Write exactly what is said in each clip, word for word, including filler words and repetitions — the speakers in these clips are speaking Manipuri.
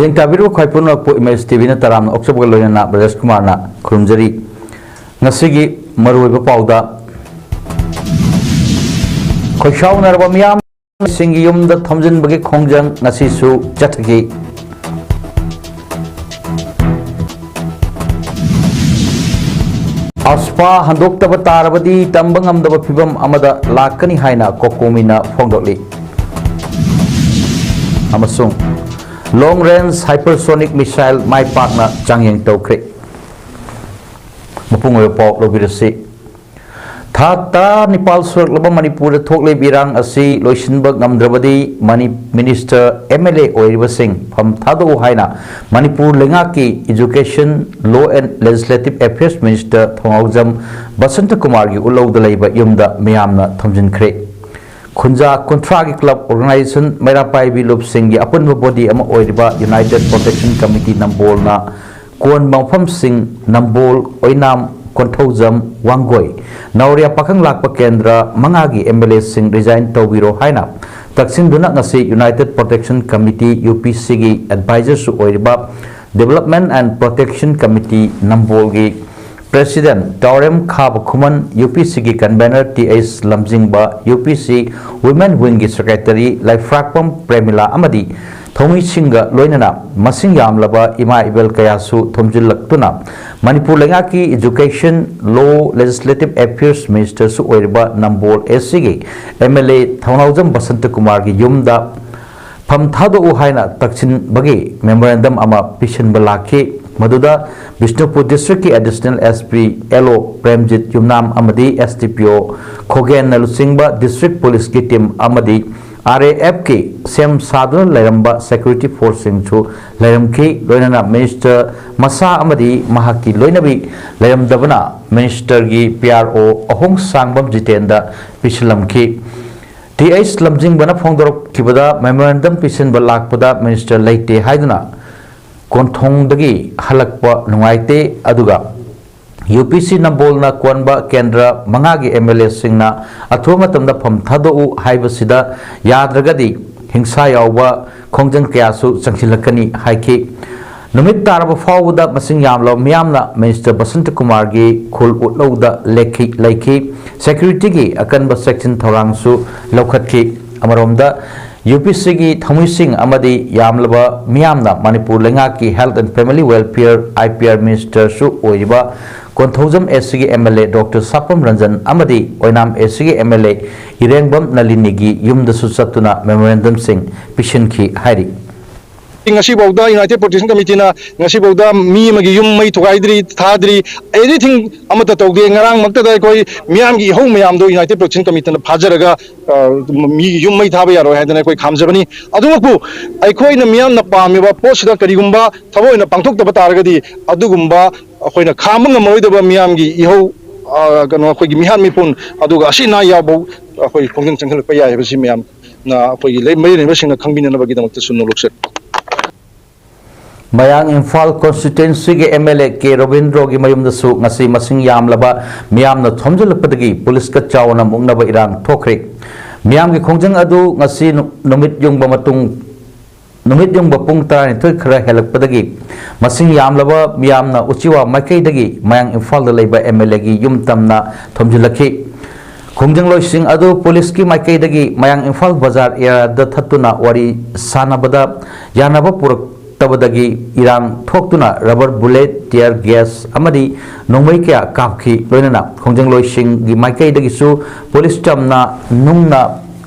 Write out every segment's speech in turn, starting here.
ꯌꯦꯡ ꯇꯥꯕꯤꯔꯤꯕ ꯈ꯭ꯋꯥꯏ ꯄꯨꯝꯅꯃꯛꯄꯨ ꯏꯃꯦꯖ ꯇꯤ ꯚꯤꯅ ꯇꯔꯥꯝꯅ ꯑꯣꯛꯆꯕꯒ ꯂꯣꯏꯅꯅ ꯕ꯭ꯔꯖꯦꯁ ꯀꯨꯃꯥꯔꯅ ꯈꯨꯔꯨꯝꯖꯔꯤ꯫ ꯉꯁꯤꯒꯤ ꯃꯔꯨꯑꯣꯏꯕ ꯄꯥꯎꯗ, ꯈꯣꯏꯁꯥꯎꯅꯔꯕ ꯃꯤꯌꯥꯝꯁꯤꯡꯒꯤ ꯌꯨꯝꯗ ꯊꯣꯝꯖꯤꯟꯕꯒꯤ ꯈꯣꯡꯖꯪ ꯉꯁꯤꯁꯨ ꯆꯠꯊꯈꯤ꯫ ꯑꯁꯄꯥ ꯍꯟꯗꯣꯛꯇꯕ ꯇꯥꯔꯕꯗꯤ ꯇꯝꯕ ꯉꯝꯗꯕ ꯐꯤꯚꯝ ꯑꯃꯗ ꯂꯥꯛꯀꯅꯤ ꯍꯥꯏꯅ ꯀꯣꯀꯣꯃꯤꯅ ꯐꯣꯡꯗꯣꯛꯂꯤ꯫ ꯑꯃꯁꯨꯡ long range hypersonic missile ꯃꯥꯏ ꯄꯥꯛꯅ ꯆꯥꯡꯌꯦꯡ ꯇꯧꯈ꯭ꯔꯦ꯫ ꯃꯄꯨꯡ ꯑꯣꯏꯕ ꯄꯥꯎ ꯂꯧꯕꯤꯔꯁꯤ꯫ ꯊꯥ ꯇꯔꯥꯅꯤꯄꯥꯜ ꯁꯨꯔꯛꯂꯕ ꯃꯅꯤꯄꯨꯔꯗ ꯊꯣꯛꯂꯤꯕ ꯏꯔꯥꯡ ꯑꯁꯤ ꯂꯣꯏꯁꯤꯟꯕ ꯉꯝꯗ꯭ꯔꯕꯗꯤ ꯃꯅꯤ-, ꯃꯤꯅꯤꯁꯇꯔ, ꯑꯦꯝ ꯑꯦꯜ ꯑꯦ ꯑꯣꯏꯔꯤꯕꯁꯤꯡ ꯐꯝ ꯊꯥꯗꯣꯛꯎ ꯍꯥꯏꯅ ꯃꯅꯤꯄꯨꯔ ꯂꯩꯉꯥꯛꯀꯤ Education, Law and Legislative Affairs Minister ꯊꯧꯅꯥꯎꯖꯝ ꯕꯁꯟꯇ ꯀꯨꯃꯥꯔꯒꯤ ꯎꯠꯂꯧꯗ ꯂꯩꯕ ꯌꯨꯝꯗ ꯃꯤꯌꯥꯝꯅ ꯊꯣꯝꯖꯤꯟꯈ꯭ꯔꯦ꯫ ꯈꯨꯟꯖꯥ ꯀꯨꯟꯊ꯭ꯔꯥꯒꯤ club organization ꯃꯩꯔꯥ ꯄꯥꯏꯕꯤ ꯂꯨꯞꯁꯤꯡꯒꯤ ꯑꯄꯨꯟꯕ body ꯑꯃ ꯑꯣꯏꯔꯤꯕ United Protection Committee ꯅꯝꯕꯣꯜꯅ ꯀꯣꯟꯕ ꯃꯐꯝꯁꯤꯡ ꯅꯝꯕꯣꯜ, ꯑꯣꯏꯅꯥꯝ, ꯀꯣꯟꯊꯧꯖꯝ, ꯋꯥꯡꯒꯣꯏ, ꯅꯥꯎꯔꯤꯌꯥ ꯄꯥꯈꯪ ꯂꯥꯛꯄ ꯀꯦꯟꯗ꯭ꯔ ꯃꯉꯥꯒꯤ ꯑꯦꯝ ꯑꯦꯜ ꯑꯦꯁꯤꯡ resign ꯇꯧꯕꯤꯔꯣ ꯍꯥꯏꯅ ꯇꯛꯁꯤꯟꯗꯨꯅ ꯉꯁꯤ United Protection Committee, ꯌꯨ ꯄꯤ ꯁꯤꯒꯤ advisorꯁꯨ ꯑꯣꯏꯔꯤꯕ Development and Protection Committee ꯅꯝꯕꯣꯜꯒꯤ President ꯇꯥꯎꯔꯦꯝ ꯈꯥꯕ ꯈꯨꯃꯟ, ꯌꯨ ꯄꯤ ꯁꯤꯒꯤ convener ꯇꯤ ꯑꯩꯆ ꯂꯝꯖꯤꯡꯕ, ꯌꯨ ꯄꯤ ꯁꯤ Women Wingꯒꯤ secretary ꯂꯥꯏꯐ꯭ꯔꯥꯛꯄꯝ ꯄ꯭ꯔꯦꯃꯤꯂꯥ ꯑꯃꯗꯤ ꯊꯧꯃꯤꯁꯤꯡꯒ ꯂꯣꯏꯅꯅ ꯃꯁꯤꯡ ꯌꯥꯝꯂꯕ ꯏꯃꯥ ꯏꯕꯦꯜ ꯀꯌꯥꯁꯨ ꯊꯣꯝꯖꯤꯜꯂꯛꯇꯨꯅ ꯃꯅꯤꯄꯨꯔ ꯂꯩꯉꯥꯛꯀꯤ Education, Law, Legislative Affairs Ministerꯁꯨ ꯑꯣꯏꯔꯤꯕ ꯅꯝꯕꯣꯜ ꯑꯦꯁ ꯁꯤꯒꯤ ꯑꯦꯝ ꯑꯦꯜ ꯑꯦ ꯊꯧꯅꯥꯎꯖꯝ ꯕꯁꯟꯇ ꯀꯨꯃꯥꯔꯒꯤ ꯌꯨꯝꯗ ꯐꯝ ꯊꯥꯗꯣꯛꯎ ꯍꯥꯏꯅ ꯇꯛꯁꯤꯟꯕꯒꯤ memorandum ꯑꯃ ꯄꯤꯁꯤꯟꯕ ꯂꯥꯛꯈꯤ꯫ ꯃꯗꯨꯗ ꯕꯤꯁꯅꯨꯄꯨꯔ districtꯀꯤ additional S P, L O Premjit ꯌꯨꯝꯅꯥꯝ ꯑꯃꯗꯤ ꯑꯦꯁ ꯗꯤ ꯄꯤ ꯑꯣ ꯈꯣꯒꯦꯟꯅ ꯂꯨꯆꯤꯡꯕ district policeꯀꯤ team ꯑꯃꯗꯤ ꯑꯥꯔ ꯑꯦ ꯑꯦꯐꯀꯤ ꯁꯦꯝ ꯁꯥꯗꯨꯅ ꯂꯩꯔꯝꯕ security forceꯁꯤꯡꯁꯨ ꯂꯩꯔꯝꯈꯤ꯫ ꯂꯣꯏꯅꯅ minister ꯃꯁꯥ ꯑꯃꯗꯤ ꯃꯍꯥꯛꯀꯤ ꯂꯣꯏꯅꯕꯤ ꯂꯩꯔꯝꯗꯕꯅ ministerꯒꯤ ꯄꯤ ꯑꯥꯔ ꯑꯣ ꯑꯍꯣꯡꯁꯥꯡꯕꯝ ꯖꯤꯇꯦꯟꯗ ꯄꯤꯁꯤꯜꯂꯝꯈꯤ꯫ ꯇꯤ ꯑꯩꯆ ꯂꯝꯖꯤꯡꯕꯅ ꯐꯣꯡꯗꯣꯔꯛꯈꯤꯕꯗ, memorandum ꯄꯤꯁꯤꯟꯕ ꯂꯥꯛꯄꯗ minister ꯂꯩꯇꯦ ꯍꯥꯏꯗꯨꯅ ꯀꯣꯟꯊꯣꯡꯗꯒꯤ ꯍꯜꯂꯛꯄ ꯅꯨꯡꯉꯥꯏꯇꯦ, ꯑꯗꯨꯒ ꯌꯨ ꯄꯤ ꯁꯤ ꯅꯝꯕꯣꯜꯅ ꯀꯣꯟꯕ ꯀꯦꯟꯗ꯭ꯔ ꯃꯉꯥꯒꯤ ꯑꯦꯝ ꯑꯦꯜ ꯑꯦꯁꯤꯡꯅ ꯑꯊꯨꯕ ꯃꯇꯝꯗ ꯐꯝ ꯊꯥꯗꯣꯛꯎ ꯍꯥꯏꯕꯁꯤꯗ ꯌꯥꯗ꯭ꯔꯒꯗꯤ ꯍꯤꯡꯁꯥ ꯌꯥꯎꯕ ꯈꯣꯡꯖꯪ ꯀꯌꯥꯁꯨ ꯆꯪꯁꯤꯜꯂꯛꯀꯅꯤ ꯍꯥꯏꯈꯤ꯫ ꯅꯨꯃꯤꯠ ꯇꯥꯔꯕ ꯐꯥꯎꯕꯗ ꯃꯁꯤꯡ ꯌꯥꯝꯂꯕ ꯃꯤꯌꯥꯝꯅ ꯃꯤꯅꯤꯁꯇꯔ ꯕꯁꯟꯇ ꯀꯨꯃꯥꯔꯒꯤ ꯈꯨꯜ ꯎꯠꯂꯧꯗ ꯂꯦꯛꯈꯤ-, ꯂꯩꯈꯤ꯫ ꯁꯦꯀ꯭ꯌꯨꯔꯤꯇꯤꯒꯤ ꯑꯀꯟꯕ ꯆꯦꯛꯁꯤꯟ ꯊꯧꯔꯥꯡꯁꯨ ꯂꯧꯈꯠꯈꯤ꯫ ꯑꯃꯔꯣꯝꯗ, ꯌꯨ ꯄꯤ ꯁꯤꯒꯤ ꯊꯧꯃꯤꯁꯤꯡ ꯑꯃꯗꯤ ꯌꯥꯝꯂꯕ ꯃꯤꯌꯥꯝꯅ ꯃꯅꯤꯄꯨꯔ ꯂꯩꯉꯥꯛꯀꯤ Health and Family Welfare, I P R, ꯃꯤꯅꯤꯁꯇꯔꯁꯨ ꯑꯣꯏꯔꯤꯕ ꯀꯣꯟꯊꯧꯖꯝ A C ꯒꯤ M L A doctor Sapam Ranjan ꯑꯃꯗꯤ ꯑꯣꯏꯅꯥꯝ A C ꯒꯤ M L A ꯏꯔꯦꯡꯕꯝ ꯅꯂꯤꯅꯤꯒꯤ ꯌꯨꯝꯗꯁꯨ ꯆꯠꯇꯨꯅ ꯃꯦꯃꯣꯔꯦꯟꯗꯝꯁꯤꯡ ꯄꯤꯁꯤꯟꯈꯤ ꯍꯥꯏꯔꯤ꯫ ꯉꯁꯤꯐꯥꯎꯗ United Protection Committeeꯅ ꯉꯁꯤꯐꯥꯎꯗ ꯃꯤ ꯑꯃꯒꯤ ꯌꯨꯝ ꯃꯩ ꯊꯨꯒꯥꯏꯗ꯭ꯔꯤ, ꯊꯥꯗ꯭ꯔꯤ, anything ꯑꯃꯠꯇ ꯇꯧꯗꯦ꯫ ꯉꯔꯥꯡꯃꯛꯇꯗ ꯑꯩꯈꯣꯏ ꯃꯤꯌꯥꯝꯒꯤ ꯏꯍꯧ ꯃꯌꯥꯝꯗꯣ United Protection Committeeꯅ ꯐꯥꯖꯔꯒ, ꯑ, ꯃꯤꯒꯤ ꯌꯨꯝ ꯃꯩ ꯊꯥꯕ ꯌꯥꯔꯣꯏ ꯍꯥꯏꯗꯅ ꯑꯩꯈꯣꯏ ꯈꯥꯝꯖꯕꯅꯤ꯫ ꯑꯗꯨꯃꯛꯄꯨ ꯑꯩꯈꯣꯏꯅ ꯃꯤꯌꯥꯝꯅ ꯄꯥꯝꯃꯤꯕ ꯄꯣꯠꯁꯤꯗ ꯀꯔꯤꯒꯨꯝꯕ ꯊꯕꯛ ꯑꯣꯏꯅ ꯄꯥꯡꯊꯣꯛꯇꯕ ꯇꯥꯔꯒꯗꯤ ꯑꯗꯨꯒꯨꯝꯕ ꯑꯩꯈꯣꯏꯅ ꯈꯥꯝꯕ ꯉꯝꯃꯔꯣꯏꯗꯕ ꯃꯤꯌꯥꯝꯒꯤ ꯏꯍꯧ, ꯑ, ꯀꯩꯅꯣ, ꯑꯩꯈꯣꯏꯒꯤ ꯃꯤꯍꯥꯠ ꯃꯤꯄꯨꯟ, ꯑꯗꯨꯒ ꯑꯁꯤ ꯑꯅꯥ ꯌꯥꯎꯕ ꯑꯩꯈꯣꯏ ꯈꯣꯡꯖꯪ ꯆꯪꯁꯤꯜꯂꯛꯄ ꯌꯥꯏ ꯍꯥꯏꯕꯁꯤ ꯃꯌꯥꯝꯅ, ꯑꯩꯈꯣꯏꯒꯤ ꯂꯩ-, ꯃꯔꯤ ꯂꯩꯅꯕꯁꯤꯡꯅ ꯈꯪꯕꯤꯅꯅꯕꯒꯤꯗꯃꯛꯇꯁꯨ ꯅꯣꯂꯨꯛꯆꯔꯤ꯫ ꯃꯌꯥꯡ ꯏꯝꯐꯥꯜ ꯀꯣꯟꯁꯇꯤꯇ꯭ꯋꯦꯟꯁꯤꯒꯤ M L A ꯀꯦ ꯔꯣꯕꯤꯟꯗ꯭ꯔꯣꯒꯤ ꯃꯌꯨꯝꯗꯁꯨ ꯉꯁꯤ ꯃꯁꯤꯡ ꯌꯥꯝꯂꯕ ꯃꯤꯌꯥꯝꯅ ꯊꯣꯝꯖꯤꯜꯂꯛꯄꯗꯒꯤ ꯄꯨꯂꯤꯁꯀ ꯆꯥꯎꯅ ꯃꯨꯛꯅꯕ ꯏꯔꯥꯡ ꯊꯣꯛꯈ꯭ꯔꯦ꯫ ꯃꯤꯌꯥꯝꯒꯤ ꯈꯣꯡꯖꯪ ꯑꯗꯨ ꯉꯁꯤ ꯅꯨ-, ꯅꯨꯃꯤꯠ ꯌꯨꯡꯕ ꯃꯇꯨꯡ, ꯅꯨꯃꯤꯠ ꯌꯨꯡꯕ ꯄꯨꯡ ꯇꯔꯥꯅꯤꯊꯣꯏ ꯈꯔ ꯍꯦꯜꯂꯛꯄꯗꯒꯤ ꯃꯁꯤꯡ ꯌꯥꯝꯂꯕ ꯃꯤꯌꯥꯝꯅ ꯎꯆꯤꯋꯥ ꯃꯥꯏꯀꯩꯗꯒꯤ ꯃꯌꯥꯡ ꯏꯝꯐꯥꯜꯗ ꯂꯩꯕ M L A ꯒꯤ ꯌꯨꯝ ꯇꯝꯅ ꯊꯣꯝꯖꯤꯜꯂꯛꯈꯤ꯫ ꯈꯣꯡꯖꯪꯂꯣꯏꯁꯤꯡ ꯑꯗꯨ ꯄꯨꯂꯤꯁꯀꯤ ꯃꯥꯏꯀꯩꯗꯒꯤ ꯃꯌꯥꯡ ꯏꯝꯐꯥꯜ ꯕꯖꯥꯔ ꯑꯦꯔꯤꯌꯥꯗ ꯊꯠꯇꯨꯅ ꯋꯥꯔꯤ ꯁꯥꯟꯅꯕꯗ ꯌꯥꯅꯕ ꯄꯨꯔꯛꯇꯕꯗꯒꯤ ꯏꯔꯥꯡ ꯊꯣꯛꯇꯨꯅ rubber bullet, tear gas ꯑꯃꯗꯤ ꯅꯣꯡꯃꯩ ꯀꯌꯥ ꯀꯥꯞꯈꯤ꯫ ꯂꯣꯏꯅꯅ ꯈꯣꯡꯖꯪꯂꯣꯏꯁꯤꯡꯒꯤ ꯃꯥꯏꯀꯩꯗꯒꯤꯁꯨ ꯄꯨꯂꯤꯁ ꯆꯝꯅ ꯅꯨꯡꯅ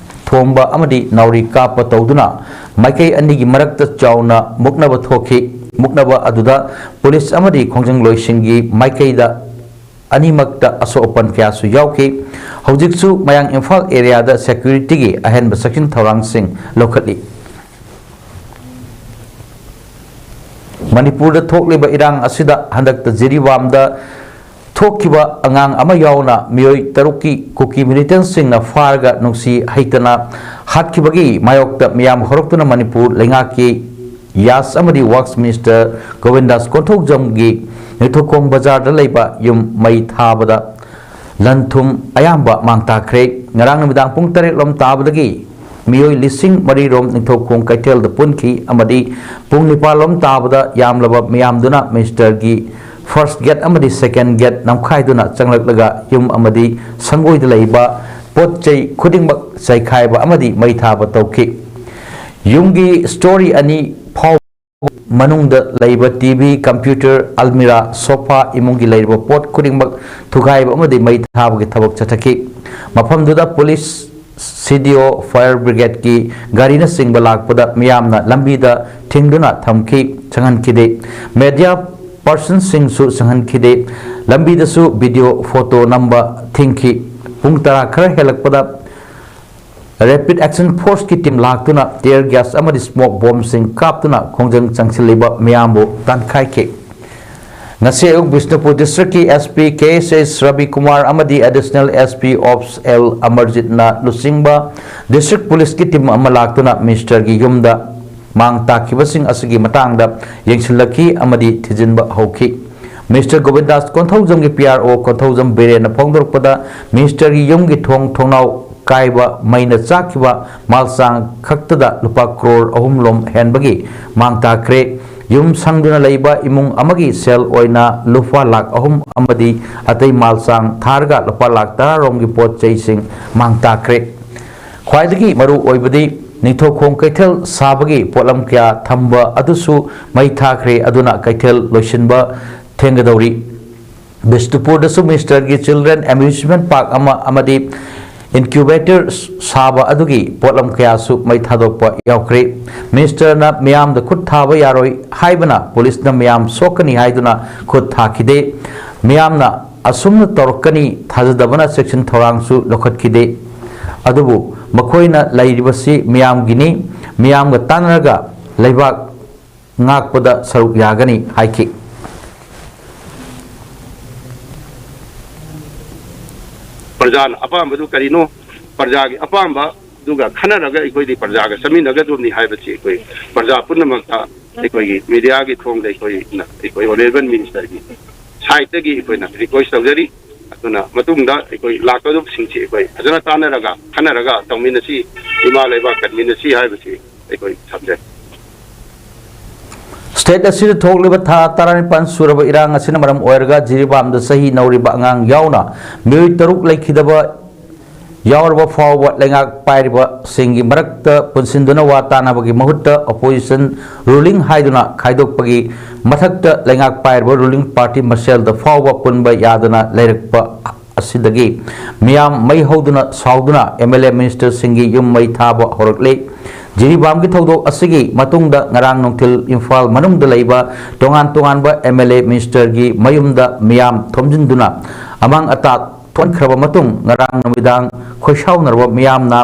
ꯊꯣꯝꯕ ꯑꯃꯗꯤ ꯅꯥꯎꯔꯤ ꯀꯥꯞꯄ ꯇꯧꯗꯨꯅ ꯃꯥꯏꯀꯩ ꯑꯅꯤꯒꯤ ꯃꯔꯛꯇ ꯆꯥꯎꯅ ꯃꯨꯛꯅꯕ ꯊꯣꯛꯈꯤ꯫ ꯃꯨꯛꯅꯕ ꯑꯗꯨꯗ ꯄꯨꯂꯤꯁ ꯑꯃꯗꯤ ꯈꯣꯡꯖꯪꯂꯣꯏꯁꯤꯡꯒꯤ ꯃꯥꯏꯀꯩꯗ ꯑꯅꯤꯃꯛꯇ ꯑꯁꯣꯛ ꯑꯄꯟ ꯀꯌꯥꯁꯨ ꯌꯥꯎꯈꯤ꯫ ꯍꯧꯖꯤꯛꯁꯨ ꯃꯌꯥꯡ ꯏꯝꯐꯥꯜ ꯑꯦꯔꯤꯌꯥꯗ ꯁꯦꯀ꯭ꯌꯨꯔꯤꯇꯤꯒꯤ ꯑꯍꯦꯟꯕ ꯆꯦꯛꯁꯤꯟ ꯊꯧꯔꯥꯡꯁꯤꯡ ꯂꯧꯈꯠꯂꯤ꯫ ꯃꯅꯤꯄꯨꯔꯗ ꯊꯣꯛꯂꯤꯕ ꯏꯔꯥꯡ ꯑꯁꯤꯗ ꯍꯟꯗꯛꯇ ꯖꯤꯔꯤꯕꯥꯝꯗ ꯊꯣꯛꯈꯤꯕ ꯑꯉꯥꯡ ꯑꯃ ꯌꯥꯎꯅ ꯃꯤꯑꯣꯏ ꯇꯔꯨꯛꯀꯤ ꯀꯨꯀꯤ ꯃꯤꯂꯤꯇꯦꯟꯁꯤꯡꯅ ꯐꯥꯔꯒ ꯅꯨꯡꯁꯤ ꯍꯩꯇꯅ ꯍꯥꯠꯈꯤꯕꯒꯤ ꯃꯥꯌꯣꯛꯇ ꯃꯤꯌꯥꯝ ꯍꯧꯔꯛꯇꯨꯅ ꯃꯅꯤꯄꯨꯔ ꯂꯩꯉꯥꯛꯀꯤ ꯌꯥꯁ ꯑꯃꯗꯤ ꯋꯥꯛꯁ ꯃꯤꯅꯤꯁꯇꯔ ꯒꯣꯕꯤꯟꯗꯥꯁ ꯀꯣꯟꯊꯧꯖꯝꯒꯤ ꯅꯤꯡꯊꯧꯈꯣꯡ ꯕꯖꯥꯔꯗ ꯂꯩꯕ ꯌꯨꯝ ꯃꯩ ꯊꯥꯕꯗ ꯂꯟ ꯊꯨꯝ ꯑꯌꯥꯝꯕ ꯃꯥꯡ ꯇꯥꯛꯈ꯭ꯔꯦ꯫ ꯉꯔꯥꯡ ꯅꯨꯃꯤꯗꯥꯡ ꯄꯨꯡ ꯇꯔꯦꯠ ꯂꯣꯝ ꯇꯥꯕꯗꯒꯤ ꯃꯤꯑꯣꯏ ꯂꯤꯁꯤꯡ ꯃꯔꯤ ꯔꯣꯝ ꯅꯤꯡꯊꯧꯈꯣꯡ ꯀꯩꯊꯦꯜꯗ ꯄꯨꯟꯈꯤ ꯑꯃꯗꯤ ꯄꯨꯡ ꯅꯤꯄꯥꯜ ꯂꯣꯝ ꯇꯥꯕꯗ ꯌꯥꯝꯂꯕ ꯃꯤꯌꯥꯝꯗꯨꯅ ꯃꯤꯅꯤꯁꯇꯔꯒꯤ ꯐꯥꯔꯁ ꯒꯦꯠ ꯑꯃꯗꯤ ꯁꯦꯀꯦꯟ ꯒꯦꯠ ꯅꯝꯈꯥꯏꯗꯨꯅ ꯆꯪꯂꯛꯂꯒ ꯌꯨꯝ ꯑꯃꯗꯤ ꯁꯪꯒꯣꯏꯗ ꯂꯩꯕ ꯄꯣꯠ ꯆꯩ ꯈꯨꯗꯤꯡꯃꯛ ꯆꯩꯈꯥꯏꯕ ꯑꯃꯗꯤ ꯃꯩ ꯊꯥꯕ ꯇꯧꯈꯤ꯫ ꯌꯨꯝꯒꯤ ꯁ꯭ꯇꯣꯔꯤ ꯑꯅꯤ ꯐꯥꯎꯕ ꯃꯅꯨꯡꯗ ꯂꯩꯕ ꯇꯤ ꯚꯤ, ꯀꯝꯄ꯭ꯌꯨꯇꯔ, ꯑꯜꯃꯤꯔꯥ, ꯁꯣꯐꯥ, ꯏꯃꯨꯡꯒꯤ ꯂꯩꯔꯤꯕ ꯄꯣꯠ ꯈꯨꯗꯤꯡꯃꯛ ꯊꯨꯒꯥꯏꯕ ꯑꯃꯗꯤ ꯃꯩ ꯊꯥꯕꯒꯤ ꯊꯕꯛ ꯆꯠꯊꯈꯤ꯫ ꯃꯐꯝꯗꯨꯗ ꯄꯨꯂꯤꯁ, ꯁꯤ ꯗꯤ ꯑꯣ, ꯐꯥꯌꯔ ꯕ꯭ꯔꯤꯒꯦꯗꯀꯤ ꯒꯥꯔꯤꯅꯆꯤꯡꯕ ꯂꯥꯛꯄꯗ ꯃꯤꯌꯥꯝꯅ ꯂꯝꯕꯤꯗ ꯊꯤꯡꯗꯨꯅ ꯊꯝꯈꯤ, ꯆꯪꯍꯟꯈꯤꯗꯦ꯫ ꯃꯦꯗꯤꯌꯥ ꯄꯔꯁꯟꯁꯤꯡꯁꯨ ꯆꯪꯍꯟꯈꯤꯗꯦ꯫ ꯂꯝꯕꯤꯗꯁꯨ ꯚꯤꯗꯤꯑꯣ ꯐꯣꯇꯣ ꯅꯝꯕ ꯊꯤꯡꯈꯤ꯫ ꯄꯨꯡ ꯇꯔꯥ ꯈꯔ ꯍꯦꯜꯂꯛꯄꯗ ꯔꯦꯄꯤꯗ ꯑꯦꯛꯁꯟ ꯐꯣꯔꯁꯀꯤ ꯇꯤꯝ ꯂꯥꯛꯇꯨꯅ ꯇꯤꯌꯔ ꯒ꯭ꯌꯥꯁ ꯑꯃꯗꯤ ꯁ꯭ꯃꯣꯛ ꯕꯣꯝꯁꯤꯡ ꯀꯥꯞꯇꯨꯅ ꯈꯣꯡꯖꯪ ꯆꯪꯁꯤꯜꯂꯤꯕ ꯃꯤꯌꯥꯝꯕꯨ ꯇꯥꯟꯈꯥꯏꯈꯤ꯫ ꯉꯁꯤ ꯑꯌꯨꯛ ꯕꯤꯁꯅꯨꯄꯨꯔ ꯗꯤꯁꯇ꯭ꯔꯤꯛꯀꯤ ꯑꯦꯁ ꯄꯤ ꯀꯦ ꯑꯦꯁ ꯑꯦꯁ ꯔꯕꯤ ꯀꯨꯃꯥꯔ ꯑꯃꯗꯤ ꯑꯦꯗꯤꯁꯅꯦꯜ ꯑꯦꯁ ꯄꯤ ꯑꯣꯞꯁ ꯑꯦꯜ ꯑꯃꯔꯖꯤꯠꯅ ꯂꯨꯆꯤꯡꯕ ꯗꯤꯁꯇ꯭ꯔꯤꯛ ꯄꯨꯂꯤꯁꯀꯤ ꯇꯤꯝ ꯑꯃ ꯂꯥꯛꯇꯨꯅ ꯃꯤꯅꯤꯁꯇꯔꯒꯤ ꯌꯨꯝꯗ ꯃꯥꯡ ꯇꯥꯛꯈꯤꯕꯁꯤꯡ ꯑꯁꯤꯒꯤ ꯃꯇꯥꯡꯗ ꯌꯦꯡꯁꯤꯜꯂꯛꯈꯤ ꯑꯃꯗꯤ ꯊꯤꯖꯤꯟꯕ ꯍꯧꯈꯤ꯫ ꯃꯤꯁꯇꯔ ꯒꯣꯕꯤꯟꯗꯥꯁ ꯀꯣꯟꯊꯧꯖꯝꯒꯤ ꯄꯤ ꯑꯥꯔ ꯑꯣ ꯀꯣꯟꯊꯧꯖꯝ ꯕꯤꯔꯦꯟꯅ ꯐꯣꯡꯗꯣꯔꯛꯄꯗ, ꯃꯤꯅꯤꯁꯇꯔꯒꯤ ꯌꯨꯝꯒꯤ ꯊꯣꯡ ꯊꯣꯡꯅꯥꯎ ꯀꯥꯏꯕ ꯃꯩꯅ ꯆꯥꯛꯈꯤꯕ ꯃꯥꯜꯆꯥꯡ ꯈꯛꯇꯗ ꯂꯨꯄꯥ ꯀ꯭ꯔꯣꯔ ꯑꯍꯨꯝ ꯂꯣꯝ ꯍꯦꯟꯕꯒꯤ ꯃꯥꯡ ꯇꯥꯛꯈ꯭ꯔꯦ꯫ ꯌꯨꯝ ꯁꯪꯗꯨꯅ ꯂꯩꯕ ꯏꯃꯨꯡ ꯑꯃꯒꯤ ꯁꯦꯜ ꯑꯣꯏꯅ ꯂꯨꯄꯥ ꯂꯥꯈ ꯑꯍꯨꯝ ꯑꯃꯗꯤ ꯑꯇꯩ ꯃꯥꯜꯆꯥꯡ ꯊꯥꯔꯒ ꯂꯨꯄꯥ ꯂꯥꯈ ꯇꯔꯥ ꯔꯣꯝꯒꯤ ꯄꯣꯠ ꯆꯩꯁꯤꯡ ꯃꯥꯡ ꯇꯥꯛꯈ꯭ꯔꯦ꯫ ꯈ꯭ꯋꯥꯏꯗꯒꯤ ꯃꯔꯨ ꯑꯣꯏꯕꯗꯤ ꯅꯤꯡꯊꯧꯈꯣꯡ ꯀꯩꯊꯦꯜ ꯁꯥꯕꯒꯤ ꯄꯣꯠꯂꯝ ꯀꯌꯥ ꯊꯝꯕ ꯑꯗꯨꯁꯨ ꯃꯩ ꯊꯥꯈ꯭ꯔꯦ, ꯑꯗꯨꯅ ꯀꯩꯊꯦꯜ ꯂꯣꯏꯁꯤꯟꯕ ꯊꯦꯡꯒꯗꯧꯔꯤ꯫ ꯕꯤꯁꯅꯨꯄꯨꯔꯗꯁꯨ ꯃꯤꯅꯤꯁꯇꯔꯒꯤ ꯆꯤꯜꯗ꯭ꯔꯦꯟ ꯑꯦꯃ꯭ꯌꯨꯖꯃꯦꯟ ꯄꯥꯔꯛ ꯑꯃ ꯑꯃꯗꯤ ꯏꯟꯀ꯭ꯌꯨꯕꯦꯇꯔ ꯁꯥꯕ ꯑꯗꯨꯒꯤ ꯄꯣꯠꯂꯝ ꯀꯌꯥꯁꯨ ꯃꯩ ꯊꯥꯗꯣꯛꯄ ꯌꯥꯎꯈ꯭ꯔꯦ꯫ ꯃꯤꯅꯤꯁꯇꯔꯅ ꯃꯤꯌꯥꯝꯗ ꯈꯨꯠ ꯊꯥꯕ ꯌꯥꯔꯣꯏ ꯍꯥꯏꯕꯅ ꯄꯨꯂꯤꯁꯅ ꯃꯤꯌꯥꯝ ꯁꯣꯛꯀꯅꯤ ꯍꯥꯏꯗꯨꯅ ꯈꯨꯠ ꯊꯥꯈꯤꯗꯦ꯫ ꯃꯤꯌꯥꯝꯅ ꯑꯁꯨꯝꯅ ꯇꯧꯔꯛꯀꯅꯤ ꯊꯥꯖꯗꯕꯅ ꯆꯦꯛꯁꯤꯟ ꯊꯧꯔꯥꯡꯁꯨ ꯂꯧꯈꯠꯈꯤꯗꯦ꯫ ꯑꯗꯨꯕꯨ ꯃꯈꯣꯏꯅ ꯂꯩꯔꯤꯕꯁꯤ ꯃꯤꯌꯥꯝꯒꯤꯅꯤ, ꯃꯤꯌꯥꯝꯒ ꯇꯥꯟꯅꯔꯒ ꯂꯩꯕꯥꯛ ꯉꯥꯛꯄꯗ ꯁꯔꯨꯛ ꯌꯥꯒꯅꯤ ꯍꯥꯏꯈꯤ꯫ ꯄ꯭ꯔꯖꯥꯅ ꯑꯄꯥꯝꯕꯗꯨ ꯀꯔꯤꯅꯣ? ꯄ꯭ꯔꯖꯥꯒꯤ ꯑꯄꯥꯝꯕꯗꯨꯒ ꯈꯟꯅꯔꯒ ꯑꯩꯈꯣꯏꯗꯤ ꯄ꯭ꯔꯖꯥꯒ ꯆꯠꯃꯤꯟꯅꯒꯗꯕꯅꯤ ꯍꯥꯏꯕꯁꯤ ꯑꯩꯈꯣꯏ ꯄ꯭ꯔꯖꯥ ꯄꯨꯝꯅꯃꯛꯇ ꯑꯩꯈꯣꯏꯒꯤ ꯃꯦꯗꯤꯌꯥꯒꯤ ꯊꯣꯡꯗ ꯑꯩꯈꯣꯏꯅ, ꯑꯩꯈꯣꯏ ꯑꯣꯅꯔꯦꯕꯜ ꯃꯤꯅꯤꯁꯇꯔꯒꯤ ꯁꯥꯏꯠꯇꯒꯤ ꯑꯩꯈꯣꯏꯅ ꯔꯤꯀ꯭ꯋꯦꯁ ꯇꯧꯖꯔꯤ꯫ ꯑꯗꯨꯅ ꯃꯇꯨꯡꯗ ꯑꯩꯈꯣꯏ ꯂꯥꯛꯀꯗꯕꯁꯤꯡꯁꯤ ꯑꯩꯈꯣꯏ ꯐꯖꯅ ꯇꯥꯟꯅꯔꯒ, ꯈꯟꯅꯔꯒ ꯇꯧꯃꯤꯟꯅꯁꯤ꯫ ꯏꯃꯥ ꯂꯩꯕꯥꯛ ꯀꯟꯃꯤꯟꯅꯁꯤ ꯍꯥꯏꯕꯁꯤ ꯑꯩꯈꯣꯏ ꯊꯝꯖꯩ꯫ ꯁ꯭ꯇꯦꯠ ꯑꯁꯤꯗ ꯊꯣꯛꯂꯤꯕ ꯊꯥ ꯇꯔꯥꯅꯤꯄꯥꯟ ꯁꯨꯔꯕ ꯏꯔꯥꯡ ꯑꯁꯤꯅ ꯃꯔꯝ ꯑꯣꯏꯔꯒ ꯖꯤꯔꯤꯕꯥꯝꯗ ꯆꯍꯤ ꯅꯧꯔꯤꯕ ꯑꯉꯥꯡ ꯌꯥꯎꯅ ꯃꯤꯑꯣꯏ ꯇꯔꯨꯛ ꯂꯩꯈꯤꯗꯕ ꯌꯥꯎꯔꯕ ꯐꯥꯎꯕ ꯂꯩꯉꯥꯛ ꯄꯥꯏꯔꯤꯕꯁꯤꯡꯒꯤ ꯃꯔꯛꯇ ꯄꯨꯟꯁꯤꯟꯗꯨꯅ ꯋꯥ ꯇꯥꯅꯕꯒꯤ ꯃꯍꯨꯠꯇ opposition ruling ꯍꯥꯏꯗꯨꯅ ꯈꯥꯏꯗꯣꯛꯄꯒꯤ ꯃꯊꯛꯇ ꯂꯩꯉꯥꯛ ꯄꯥꯏꯔꯤꯕ ruling party ꯃꯁꯦꯜꯗ ꯐꯥꯎꯕ ꯄꯨꯟꯕ ꯌꯥꯗꯅ ꯂꯩꯔꯛꯄ ꯑꯁꯤꯗꯒꯤ ꯃꯤꯌꯥꯝ ꯃꯩ ꯍꯧꯗꯨꯅ ꯁꯥꯎꯗꯨꯅ MLA ministerꯁꯤꯡꯒꯤ ꯌꯨꯝ ꯃꯩ ꯊꯥꯕ ꯍꯧꯔꯛꯂꯤ꯫ ꯖꯤꯔꯤꯕꯥꯝꯒꯤ ꯊꯧꯗꯣꯛ ꯑꯁꯤꯒꯤ ꯃꯇꯨꯡꯗ ꯉꯔꯥꯡ ꯅꯨꯡꯊꯤꯜ ꯏꯝꯐꯥꯜ ꯃꯅꯨꯡꯗ ꯂꯩꯕ ꯇꯣꯉꯥꯟ ꯇꯣꯉꯥꯟꯕ MLA ministerꯒꯤ ꯃꯌꯨꯝꯗ ꯃꯤꯌꯥꯝ ꯊꯣꯝꯖꯤꯟꯗꯨꯅ ꯑꯃꯥꯡ ꯑꯇꯥ ꯊꯣꯛꯍꯟꯈ꯭ꯔꯕ ꯃꯇꯨꯡ ꯉꯔꯥꯡ ꯅꯨꯃꯤꯗꯥꯡ ꯈꯣꯏꯁꯥꯎꯅꯔꯕ ꯃꯤꯌꯥꯝꯅ